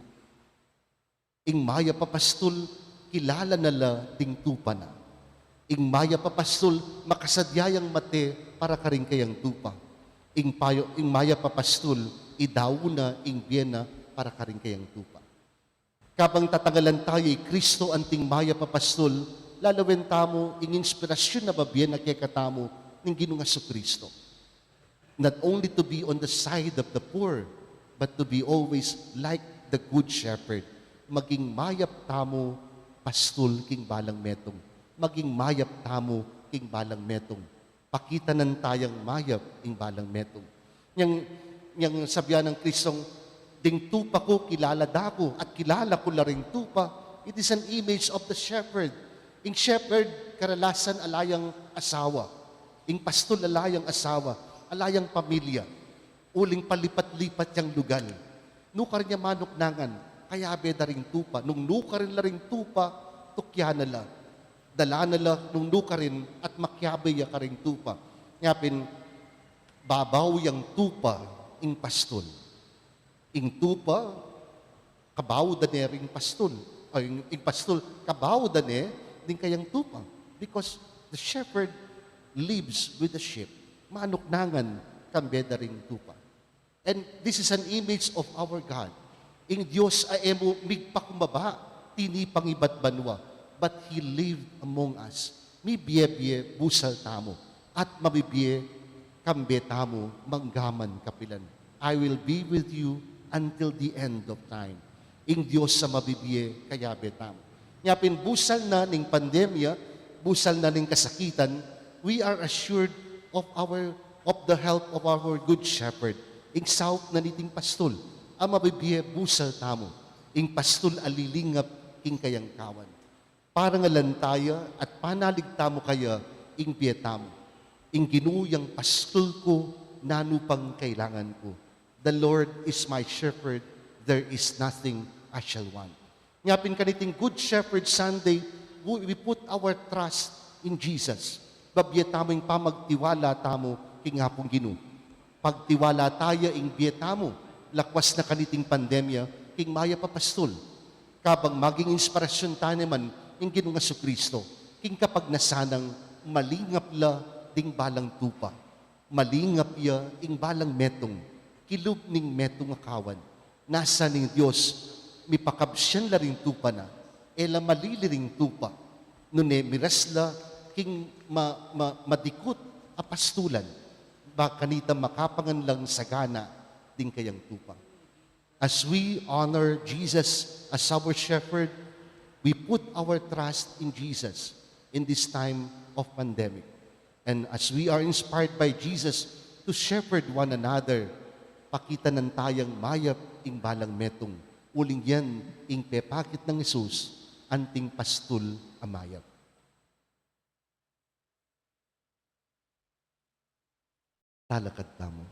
Ing mayap a pastul, kilala na la ding tupa na. Ing mayap a pastul, makasadya yang mate para karing kayang tupa. Ing payo, ing mayap a pastul, idaun na ing bie na para karing kayang tupa. Kabang tatangalan taya i Kristo anting mayap a pastul, lalawen tamu ing inspirasyun a mabie na kekatamu ning Ginung Jesucristo. Not only to be on the side of the poor, but to be always like the Good Shepherd. Maging mayap tamu pastul king balang metung. Maging mayap tamu king balang metung. Pakitanan tayang mayap ing balang metung. Nyang, nyang sabyan nang Kristong, "Ding tupa ku kilala da ku, at kilala ku la ring tupa." It is an image of the shepherd. Ing shepherd, karalasan ala yang asawa. Ing pastul ala yang asawa, ala yang pamilya. Uling palipat-lipat yang lugal. Nukarin ya manuknangan, kayabe da ring tupa. Nung nukarin la ring tupa, tukyan na la. Dala na la nung nukarin at makiabe ya karing tupa. Nya pin, babaw yang tupa ing pastul. Ing tupa, kabaw da ne ring pastul. Ay, ing, ing pastul, kabaw da ne ding kayang tupa. Because the shepherd lives with the sheep. Manuknangan kambe da ring tupa. And this is an image of our God. Ing Dios a e mu migpakumbaba, tinipa ibat banua, but He lived among us. Mibie-bie busal tamu, at mabibie kambe tamu manggaman kapilan. "I will be with you until the end of time." Ing Dios a mabibie kayabe tamu. Nya pin busal na ning pandemya, busal na ning kasakitan, we are assured of our, of the help of our Good Shepherd. Ing saup na niting pastul a mabibie busal tamu, ing pastul a lilingap king kayang kawan. Parangalan taya at panalig tamu kaya ing bie tamu. Ing Ginu yang pastul ku, nanu pang kailangan ku? The Lord is my shepherd, there is nothing I shall want. Nya pin kaniting Good Shepherd Sunday, we, we put our trust in Jesus. Babie tamu ing pamagtiwala tamu king Apung Ginu. Pagtiwala taya ing bie tamu, lakwas na kaniting pandemya, king mayap a pastul. Kabang maging inspirasyun taya naman ing Ginung Jesucristo, king kapagnasan nang malingap la ding balang tupa. Malingap ya ing balang metung, kilub ning metung a kawan. Nasa ning Dios, mipakabsian la ring tupa na, e la malili ring tupa, nune miras la king ma-, ma-, madikut a pastulan, ba kanita makapangan lang sagana ding kayang tupa. As we honor Jesus as our shepherd, we put our trust in Jesus in this time of pandemic. And as we are inspired by Jesus to shepherd one another, pakitanan tayang mayap ing balang metung. Uling yan ing pepakit nang Jesus, anting pastul a mayap. Talakad tamu.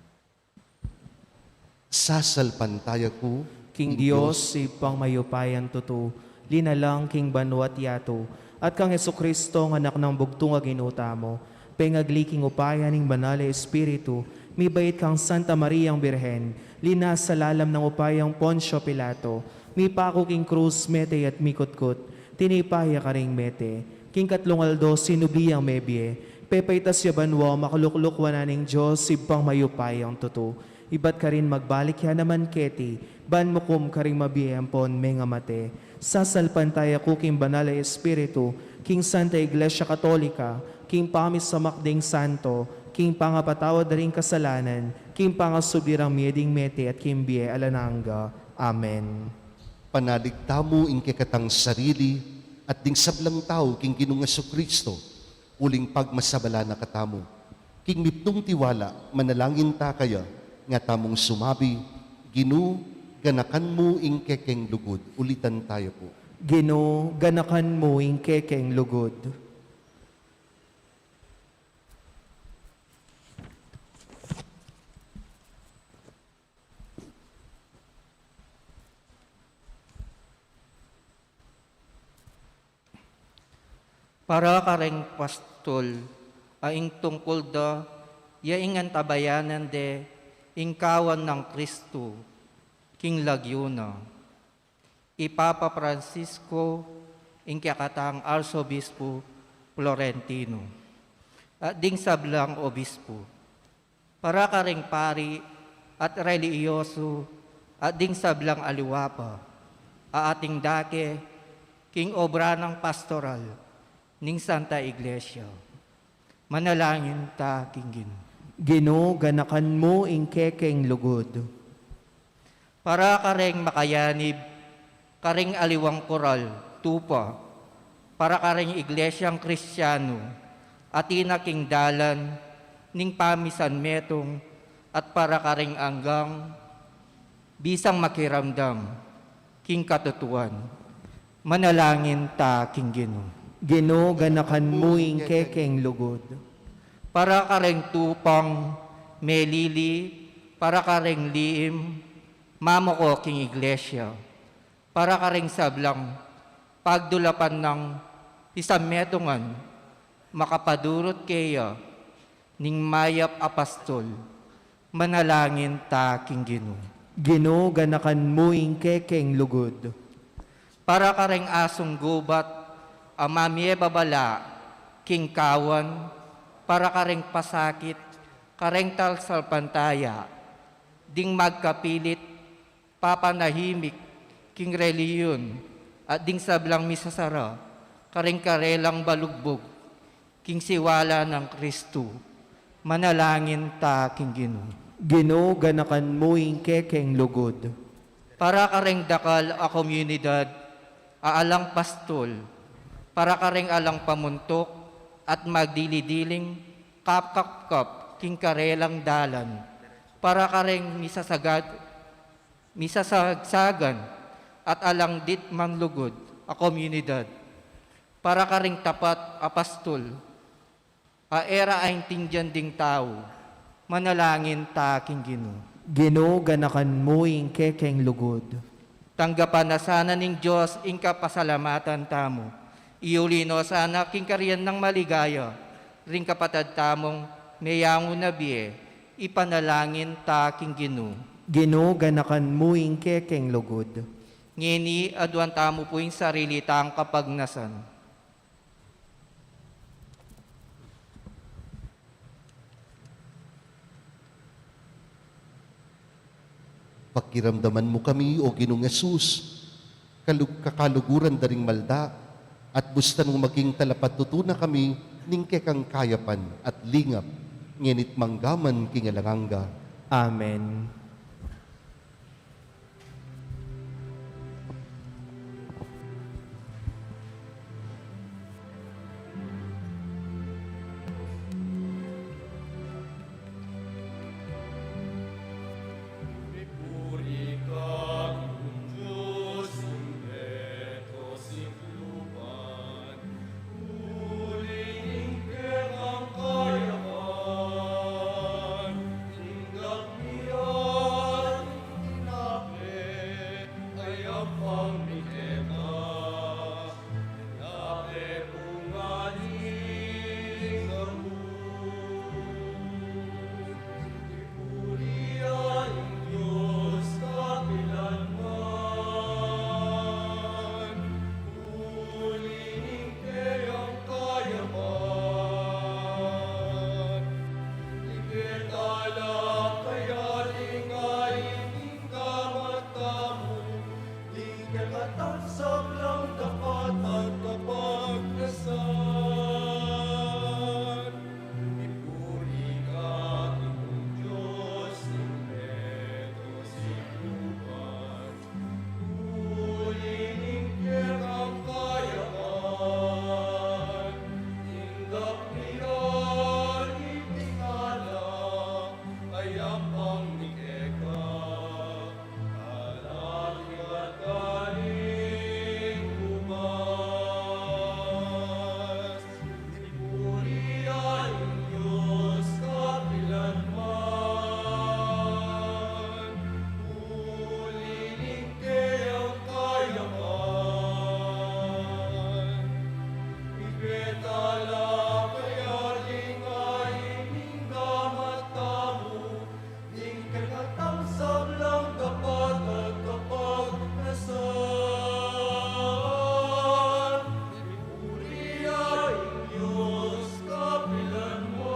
Sasalpantaya ku king Dios, Ibpang mayupayang tutu, linalang king banua't yatu, at kang Jesucristo, Anak nang bugtung a Ginu tamu, pengagli king upaya ning Banal a Espiritu, mibait kang Santa Mariang Birhen, linasa lalam nang upayang Poncio Pilato, mipaku king krus, mete at mikutkut, Tinipa ya karing mete, king katlung aldo sinubli yang mebie, pepaitas ya banua, makalukluk wanan ning Dios, Ibpang mayupayang tutu. Ibat karin magbalik ya naman keti, ban mukum karing mabie ampon mengamate. Sasalpantaya ku king Banal a Espiritu, king Santa Iglesia Katolika, king pamisamak ding santo, king pangapatawad da ring kasalanan, king pangasubli rang mie ding mete at king bie alang angga. Amen. Panalig tamu ing kekatang sarili at ding sablang tau king Ginung Jesucristo, uling pagmasabala na katamu. King mipnung tiwala, manalangin ta kaya, nga tamung sumabi, Ginu, ganakan mu ing kekeng lugud. Ulitan taya pu. Ginu, ganakan mu ing kekeng lugud. Para kareng pastul, a ing tungkul da, ya ing antabayanan de, ing kawan nang Kristu, king lagyu na. I Papa Francisco, ing kekatang Arsobispu Florentino, at ding sablang obispu, para kareng pari at relihiyosu, at ding sablang aliwa pa, a ating dake, king obra nang pastoral, ning Santa Iglesia. Manalangin ta king Ginu. Ginu, ganakan mu ing kekeng lugud. Para kareng makayanib, kareng aliwang koral, tupa, para kareng Iglesiang Kristianu, atin na king dalan ning pamisanmetung, at para kareng anggang bisang makiramdam king katutuan. Manalangin ta king Ginu. Ginu, ganakan mu ing kekeng lugud. Para kareng tupang melili, para kareng liim mamuko king Iglesia, para kareng sablang pagdulapan nang pisametungan, makapadurut keya ning mayap a pastul. Manalangin ta king Ginu. Ginu, ganakan mu ing kekeng lugud. Para kareng asung gubat a mamie babala king kawan, para kareng pasakit, kareng talsalpantaya, ding magkapilit papanahimik king relihiyun, at ding sablang misasara kareng karelang balugbug king siwala nang Kristu. Manalangin ta king Ginu. Ginu, ganakan mu ing kekeng lugud. Para kareng dakal a komunidad a alang pastul, para kareng alang pamuntuk at magdili-diling kapkapkap king karelang dalan, para kareng misasagad misasagsagan at alang dit manlugud a komunidad, para karing tapat a pastul, a e ra aintindian ding tau, manalangin ta king Ginu. Ginu, ganakan mu ing kekeng lugud. Tanggapan na sana ning Dios ing kapasalamatan tamu. Iuli no sana king karian nang maligaya ring kapatad tamung meyangu na bie, ipanalangin ta king Ginu. Ginu, ganakan mu ing kekeng lugud. Ngeni, aduan tamu pu ing sarili tang kapagnasan. Pakiramdaman mu kami, O Ginung Jesus, kalug-, kakaluguran da ring malda, at bustan mu maging talapatutu na kami ning kekang kayapan at lingap, ngeni't manggaman king alang angga. Amen. Kekatang sablang dapat at kapagnasan, ipuri ka, Ginung Dios ning meto king lubas. Uli ning kekang kayapan, tinggap mi ya iti ngala a yapang mi keka, alang king lubas. Ipuri ya ing Dios kapilanman, uli ning keyang kayapan. Ibetala kaya ing ain ning gamat tamu, ing kekatang sablang dapat at kapagnasan. Ipuri ya ing Dios kapilanman,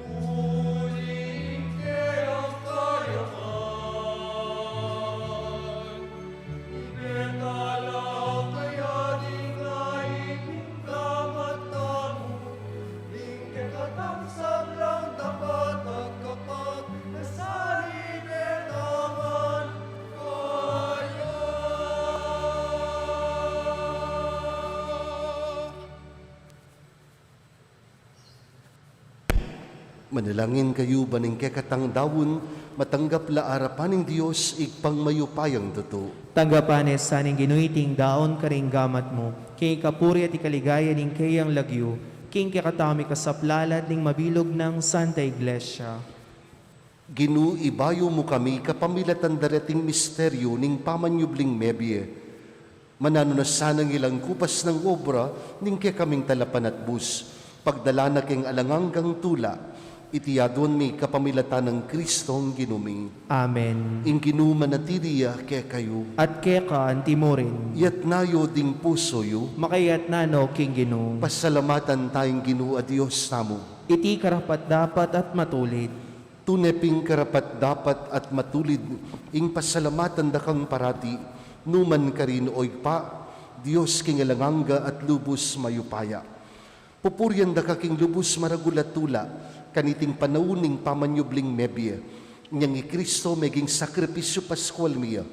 uli ing keyang kayapan. Ibetala kaya ing ain ning gamat tamu, ing kekatang sablang dapat at kapagnasan, ibeta man kaya. Manalangin kayu ban ing kekatang daun matanggap la arapan ning Dios, Ibpang mayupayang tutu. Tanggapan na sa ning Ginu iting daun karing gamat mu, king kapurian at ikaligaya ning keyang lagyu, king kekatamung kasaplalan at ning mabilug nang Santa Iglesia. Ginu, ibayu mu kami kapamilatan da reting misteryu ning pamanyubling mebie. Mananu na sanang ilang kupas ning obra ning kekaming talapanatbus, pagdala na king alang anggang tula. Iti aduan mi kapamilatan nang Kristong Ginu mi. Amen. Ing Ginu manatili ya kekayu. At keka antimurin. Iyatas yu ding pusu yu. Makayatas no king Ginu. Pasalamatan taya ing Ginu a Dios tamu. Iti karapat-dapat at matulid. Tune pin karapat-dapat at matulid ing pasalamatan da kang parati, nu man karin, o Ibpa, Dios king alang angga at lubus mayupaya. Pupurian da ka king lubus maragul a tula, kaniting panaun ning pamanyubling mebie, inyang i Kristo meging sakripisyu paskual mi ya.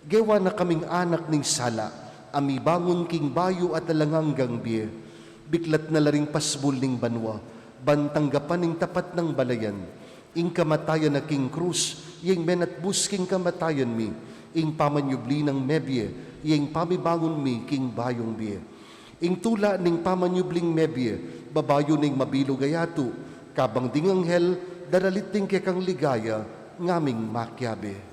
Gewa na kaming anak ning sala, a mibangun king bayu at alang anggang bie. Biklat na la ring pasbul ning banua, ban tanggapan ning tapat nang balayan ing kamatayan na king krus, ya ing menatbus king kamatayan mi, ing pamanyubli nang mebie, ya ing pamibangun mi king bayung bie. Ing tula ning pamanyubling mebie, babayu ning mabilug a yatu, kabang ding anghel, daralit ding kekang ligaya, ngaming makiabe.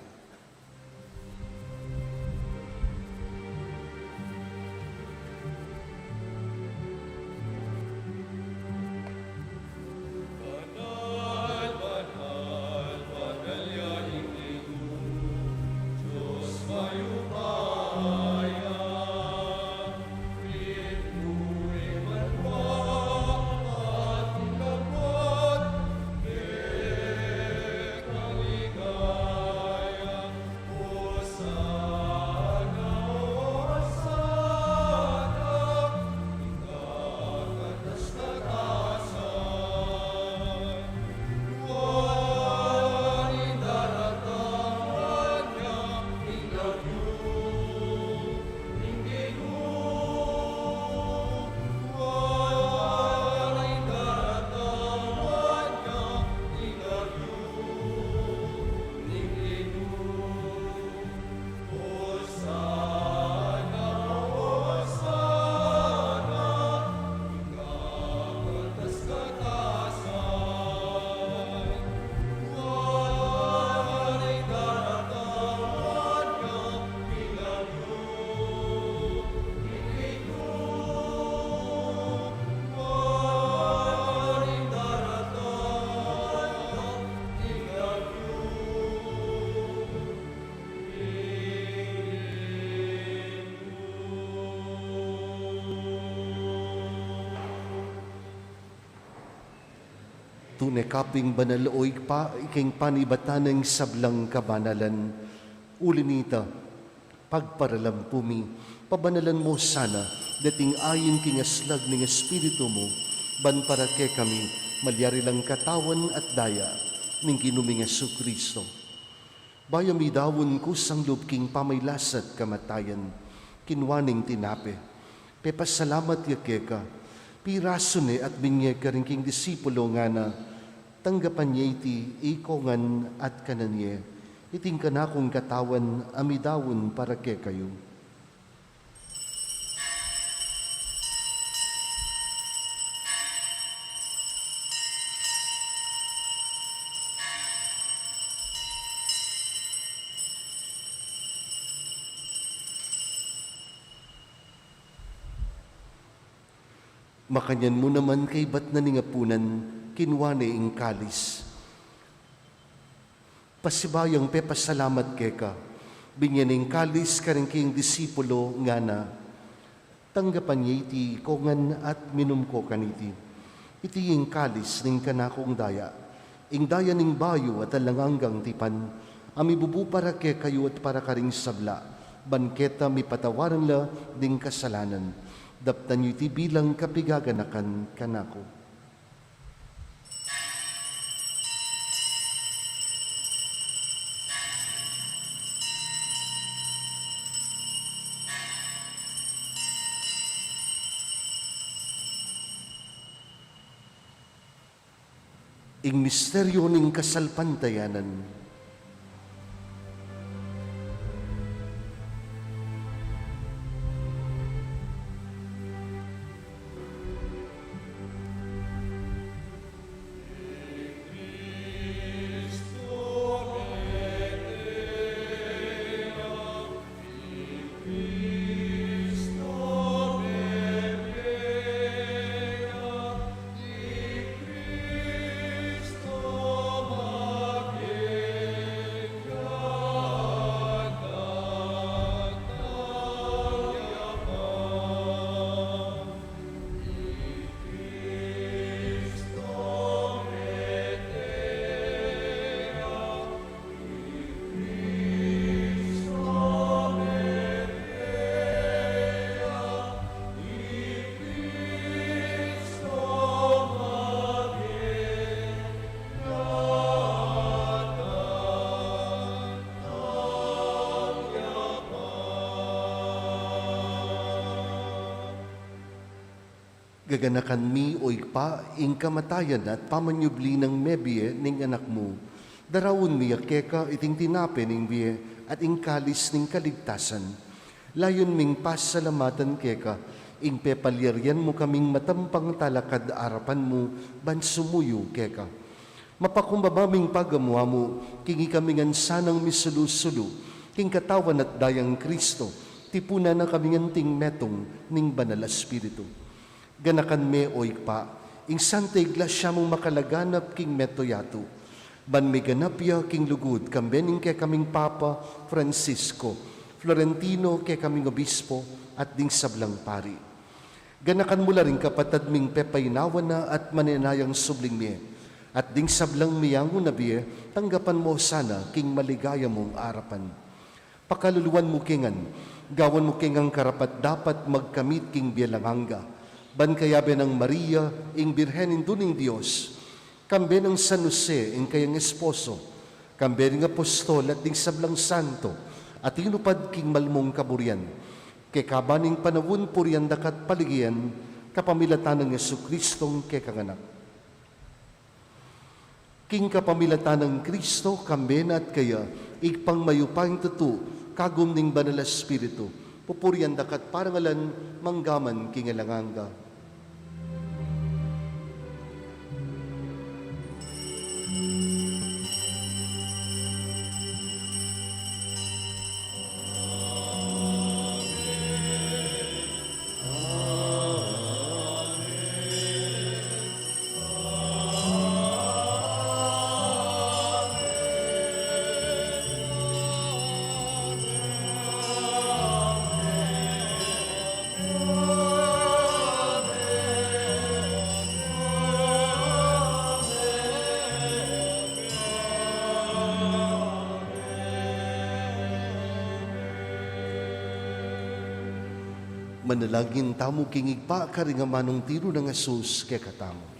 Tune ka pin banal, o Ibpa, ika ing panibatan ning sablang kabanalan. Uli nita, pagparalampu mi, pabanalan mu sana deting ain king aslag ning Espiritu mu, ban para kekami malyari lang Katawan at Daya ning Ginu ming Jesucristo. Bayu mi daun kusang lub king pamagkasakit at kamatayan, kinua ne ing tinape, pepasalamat ya keka, pirasu ne at binye karing king disipulo, ngana: Tanggapan ye iti ikong ngan at kanan ye, iti ing kanakung katawan a midaun para kekayu. Makanyan mu naman kaibat na ning apunan, kinua ne ing kalis, pasibayung pepasalamat keka, binye ne ing kalis karing king disipulo, ngana: Tanggapan ye iti ikong ngan at minum ko kaniti, iti ing kalis ning kanakung daya, ing daya ning bayu at alang anggang tipan, a mibubu para kekayu at para karing sabla, ban keta mipatawaran la ding kasalanan. Daptan yu iti bilang kapigaganakan kanaku. Ing misteryu ning kasalpantayanan. Gaganakan mi, O Ibpa, ing kamatayan at pamanyubli nang mebie ning Anak mu. Daraun mi ya keka iting tinape ning bie at ing kalis ning kaligtasan. Layun ming pasalamatan keka ing pepalyarian mu kaming matampang talakad arapan mu ban sumuyu keka. Mapakumbaba ming pagamu-amu king ikami ngan sanang misulu-sulu king katawan at dayang Kristo, tipunan na kaming anting metung ning Banal a Espiritu. Ganakan me, O Ibpa, ing Santa Iglesia mung makalaganap king meto yatu, ban miganap ya king lugud kambe ning kekaming Papa Francisco, Florentino kekaming Obispo, at ding sablang pari. Ganakan mu la ring kapatad ming pepainawa na at manenayang subling mie, at ding sablang miyangu na bie, tanggapan mu sana king maligaya mung arapan. Pakaluluan mu ke ngan, gawan mu ke ngan karapat-dapat magkamit king bie alang angga, ban kayabe nang Maria, ing Birhen Indu ning Dios, kambe nang San Jose, ing kayang esposo, kambe ring apostol at ding sablang santo a tinupad king malmung kaburian, keka ban ing panaun purian da ka at paligayan, kapamilatan nang Jesucristong kekang Anak. King kapamilatan nang Kristo, kambe na at kaya, Ibpang mayupayang tutu, kagum ning Banal a Espiritu, pupurian da ka at parangalan, mangga man king alang angga. Manalangin tamu king Ibpa karing amanung tiru nang Jesus kekatamu.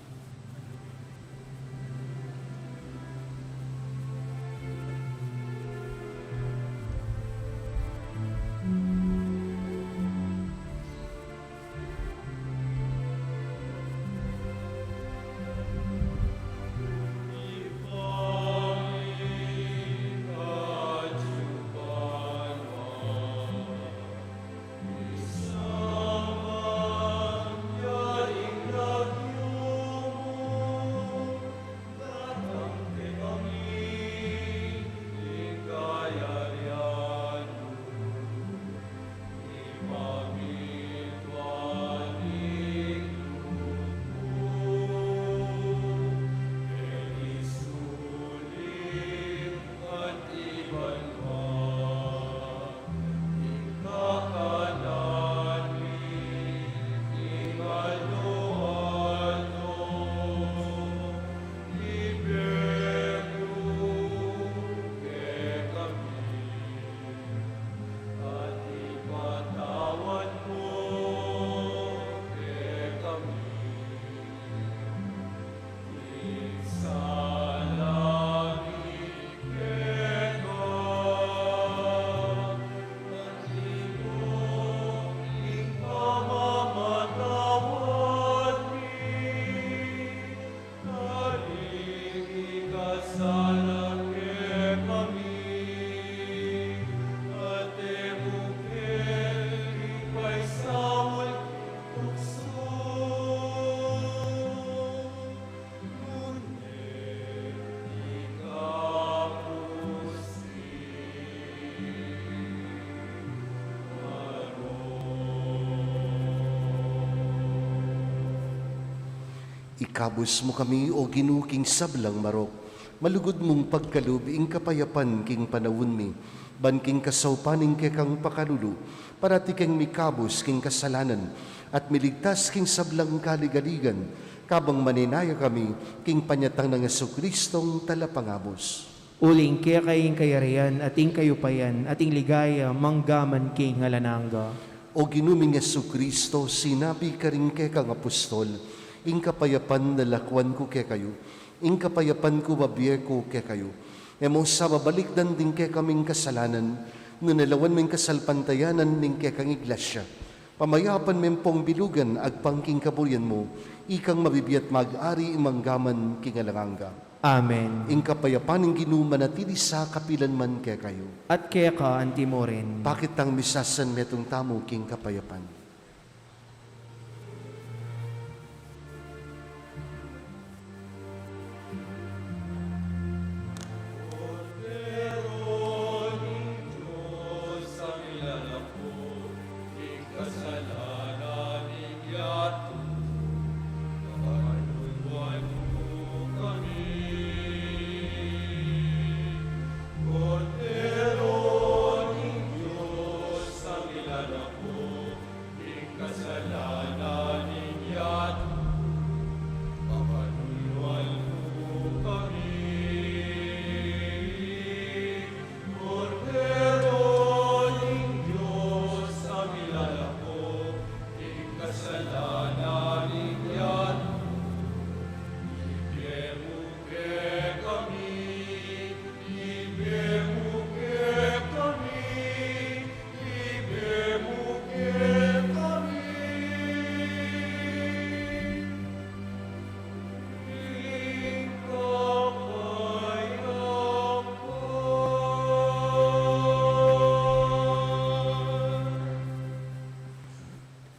Ikabus mu kami, O Ginu, king sablang marok. Malugud mung pagkalub ing kapayapan king panaun mi, ban king kasaupan ning kekang pakalulu, parati keng mikabus king kasalanan, at miligtas king sablang kaligaligan, kabang maninaya kami king panyatang nang Jesucristong Talapangabus. Uling keka ing kayarian, at ing kayupayan, at ing ligaya, manggaman king alang angga. O Ginu ming Jesucristo, sinabi karing kekang apostol, ing kapayapan lalakuan ku kekayu, ing kapayapan ku babie ku kekayu. E mu sa babalikdan ding kekaming kasalanan, nune lawan meng kasalpantayanan ning kekang iglesia. Pamayapan meng pong bilugan agpang king kaburian mu, ikang mabibie at mag-ari manggaman king alang angga. Amen. Ing kapayapan ning Ginu manatili sa kapilan man kekayu. At keka antimurin. Pakit tang misasan metung tamu king kapayapan.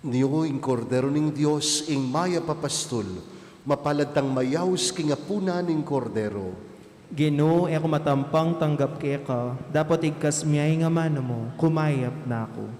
Nio ing Kordero ning Dios, ing mayap a pastul. Mapalad tang mayaus king apunan ning Kordero. Ginu, e ku matampang tanggap keka, dapot igkas mu ing amanu mu, kumayap na ku.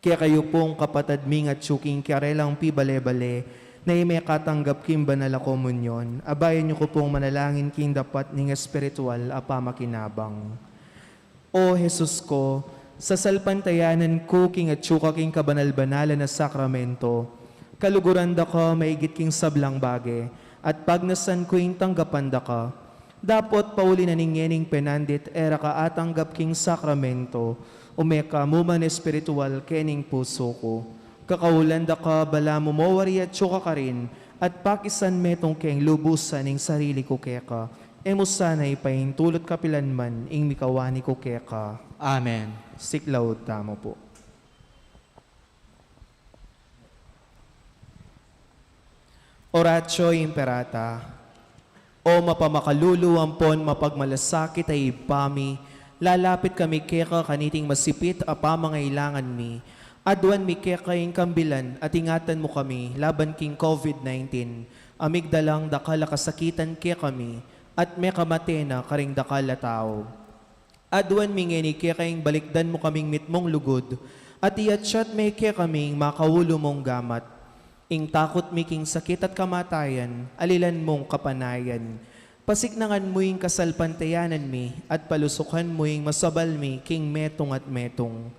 Kekayu pung kapatad ming atyu king karelang pibale-bale, na e mekatanggap king banal a komunyon, abayan yu ku pung manalangin king dapat ning espiritual a pamakinabang. O Jesus ku, sasalpantayanan ku king atyu ka king kabanal-banalan a sakramento, kaluguran da ka maigit king sablang bage, at pagnasan ku ing tanggapan da ka. Dapot pauli na ning ngening penandit e ra ka atanggap king sakramento, ume ka mu man espiritual kening pusu ku. Kakaulan da ka balamu mo wari atyu ka karin, at pakisan metung keng lubusan ing sarili ku keka. E mu sana ipaintulut kapilan man ing mikawani ku keka. Amen. Siklaud tamu pu. Oratio Imperata. O mapamakalulu ampon mapagmalasakit a Ibpa mi, lalapit kami keka kaniting masipit a pamangailangan mi. Aduan mi keka ing kambilan at ingatan mu kami laban king COVID nineteen, a migdalang dakal a kasakitan kekami, at mekamate na karing dakal a tau. Aduan mi ngeni keka ing balikdan mu kaming mitmung lugud, at iatyat me kekami ing makaulu mung gamat. Ing takut mi king sakit at kamatayan, alilan mung kapanayan. Pasiknangan mu ing kasalpantayanan mi, at palusukan mu ing masabal mi king metung at metung.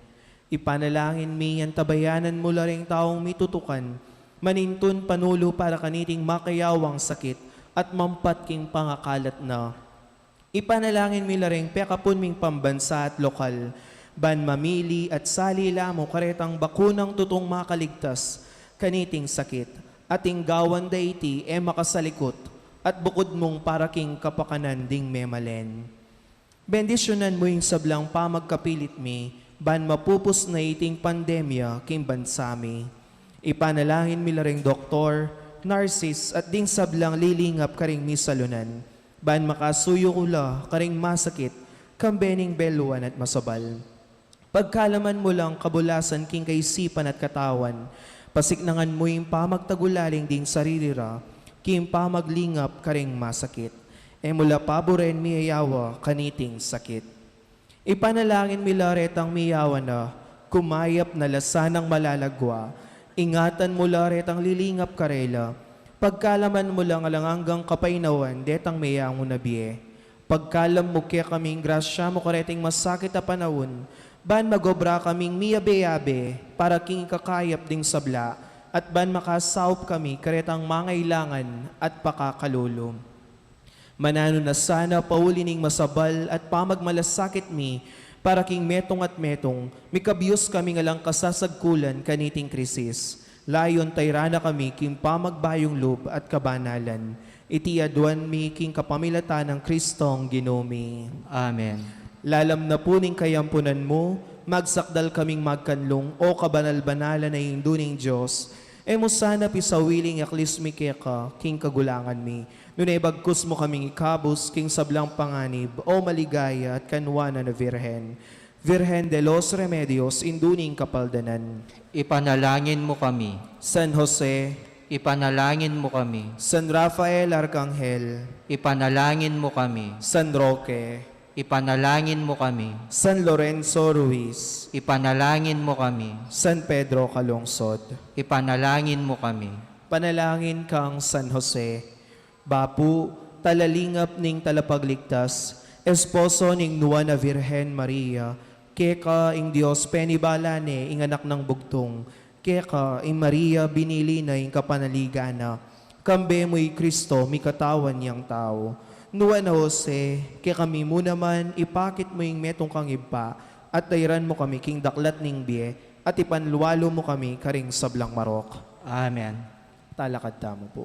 Ipanalangin mi, antabayanan mu la ring taung mitutukan, manintun panulu para kaniting makayawang sakit, at mampat king pangakalat na. Ipanalangin mi la ring pekapun ming pambansa at lokal, ban mamili at sali la mu karetang bakunang tutung makaligtas kaniting sakit, at ing gawan da iti e makasalikut, at bukud mung para king kapakanan ding memalen. Bendisyunan mu ing sablang pamagkapilit mi, ban mapupus na iting pandemya king bansa mi. Ipanalangin mi la ring doktor, narsis, at ding sablang lilingap karing misalunan, ban makasuyu ku la karing masakit, kambe ning beluan at masabal. Pagkalaman mu lang kabulasan king kaisipan at katawan, pasiknangan mu ing pamagtagulaling ding sarili ra, king pamaglingap karing masakit. E mu la paburen miyayawa kaniting sakit. Ipanalangin mi la retang miyawa na, kumayap na la sanang malalagwa, ingatan mu la retang lilingap karela, pagkalaman mu lang alang anggang kapaynawan detang meyangu na bie. Pagkalam mu kekaming grasya mu kareting masakit a panaun, ban magobra kaming miyabe-yabe para king ikakayap ding sabla, at ban makasaup kami karetang mangailangan at pakakalulu. Mananu na sana pauli ning masabal at pamagmalasakit mi, para king metung at metung, mikabyus kaming alang kasasagkulan kaniting krisis. Layun tayran na kami king pamagbayung lub at kabanalan. Iti aduan mi king kapamilatan nang Kristong Ginu mi. Amen. Lalam na pu ning kayampunan mu, magsakdal kaming magkanlung, o kabanal-banalan a Indu ning Dios, e mu sana pisawili ing aklis mi keka king kagulangan mi, nune bagkus mu kaming ikabus king sablang panganib, o maligaya at kanwanan a Virgen. Virgen de los Remedios, Indu ning Kapaldanan. Ipanalangin mu kami. San Jose. Ipanalangin mu kami. San Rafael Arkanghel. Ipanalangin mu kami. San Roque. Ipanalangin mu kami. San Lorenzo Ruiz. Ipanalangin mu kami. San Pedro Calungsod. Ipanalangin mu kami. Panalangin kang San Jose. Bapu, talalingap ning Talapagligtas, esposo ning Nuan a Virgen Maria, keka ing Dios penibala ne ing Anak nang Bugtung, keka ing Maria binili na ing kapanaligan na, kambe mu i Kristo mikatawan yang tau. Nuan a Jose, kekami mu naman ipakit mu ing metung kang ibpa, at tayran mu kami king daklat ning bie, at ipanlualu mu kami karing sablang marok. Amen. Talakad tamu pu.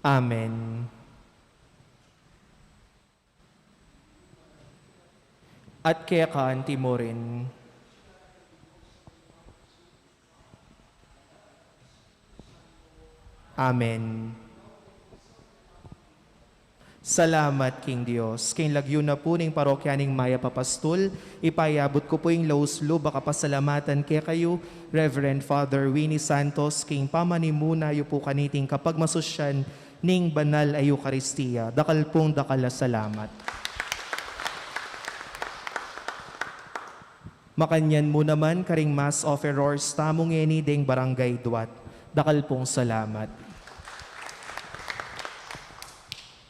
Amen. At keka anti mu rin. Amen. Salamat king Dios. King lagyu na pu ning parokya ning Mayap a Pastul, ipayabut ku pu ing laus lub a kapasalamatan kekayu, Reverend Father Winnie Santos, king pamanimuna yu pu kaniting kapagmasusyan ning banal a Eukaristia. Dakal pung dakal a salamat. Makanyan mu naman karing mass offerers tamu ngeni deng Barangay Duat. Dakal pung salamat.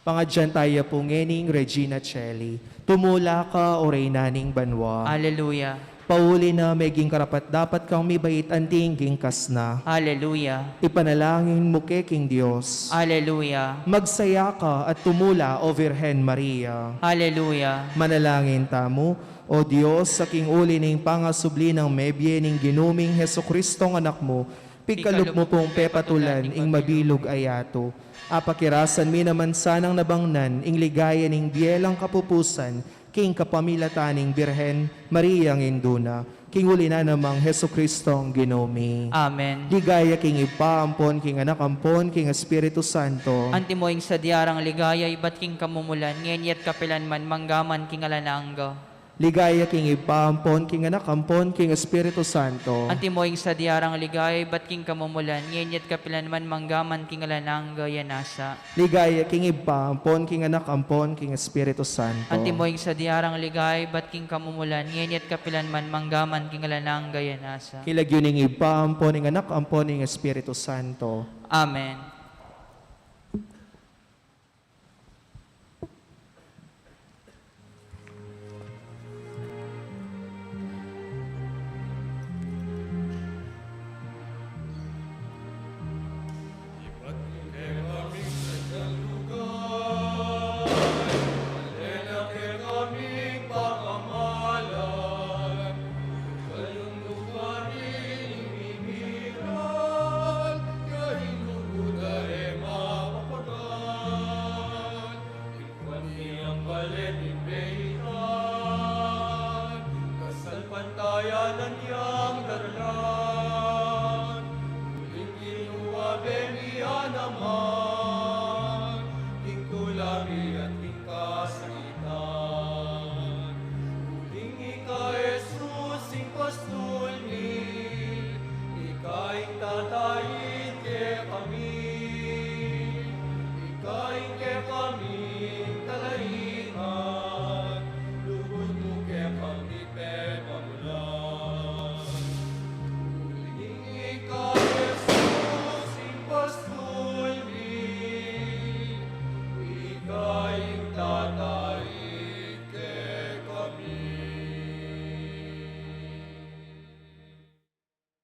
Pangadyan taya pu ngening Regina Coeli. Tumula ka, O Reyna ning banua. Aleluya. Pauli na meging karapat-dapat kang mibait anting king kas na. Aleluya. Ipanalangin mu ke king Dios. Aleluya. Magsaya ka at tumula, O Virgen Maria. Aleluya. Manalangin tamu. O Dios, a king uli ning pangasubli nang mebie ning Ginu ming Jesucristong Anak mu, pigkalub mu pung pepatulan ing mabilug a yatu. Apakirasan mi naman sanang nabangnan ing ligaya ning bie alang kapupusan king kapamilatan ning Birhen Mariang Indu na, king uli na namang Jesucristong Ginu mi. Amen. Ligaya king Ibpa ampon king Anak ampon king Espiritu Santo. Antimo ing sadya rang ligaya ibat king kamumulan, ngeni at kapilan man, mangga man king alang angga. Ligaya king Ibpa ampon king Anak ampon king Espiritu Santo. Antimo ing sadya rang ligaya ibat king kamumulan, ngeni at kapilan man, mangga man king alang angga. Iya nasa. Ligaya king Ibpa ampon king Anak ampon king Espiritu Santo. Antimo ing sadya rang ligaya ibat king kamumulan, ngeni at kapilan man, mangga man king alang angga. Iya nasa. King lagyu ning Ibpa ampon ning Anak ampon ning Espiritu Santo. Amen. Ing kuan mi ang bale ning beitan, kasalpantayanan yang daralan, uling kinuabe mi ya naman king tula mi at king kasakitan. Uling ika, Jesus, ing pastul mi, ika ing tatait kekami.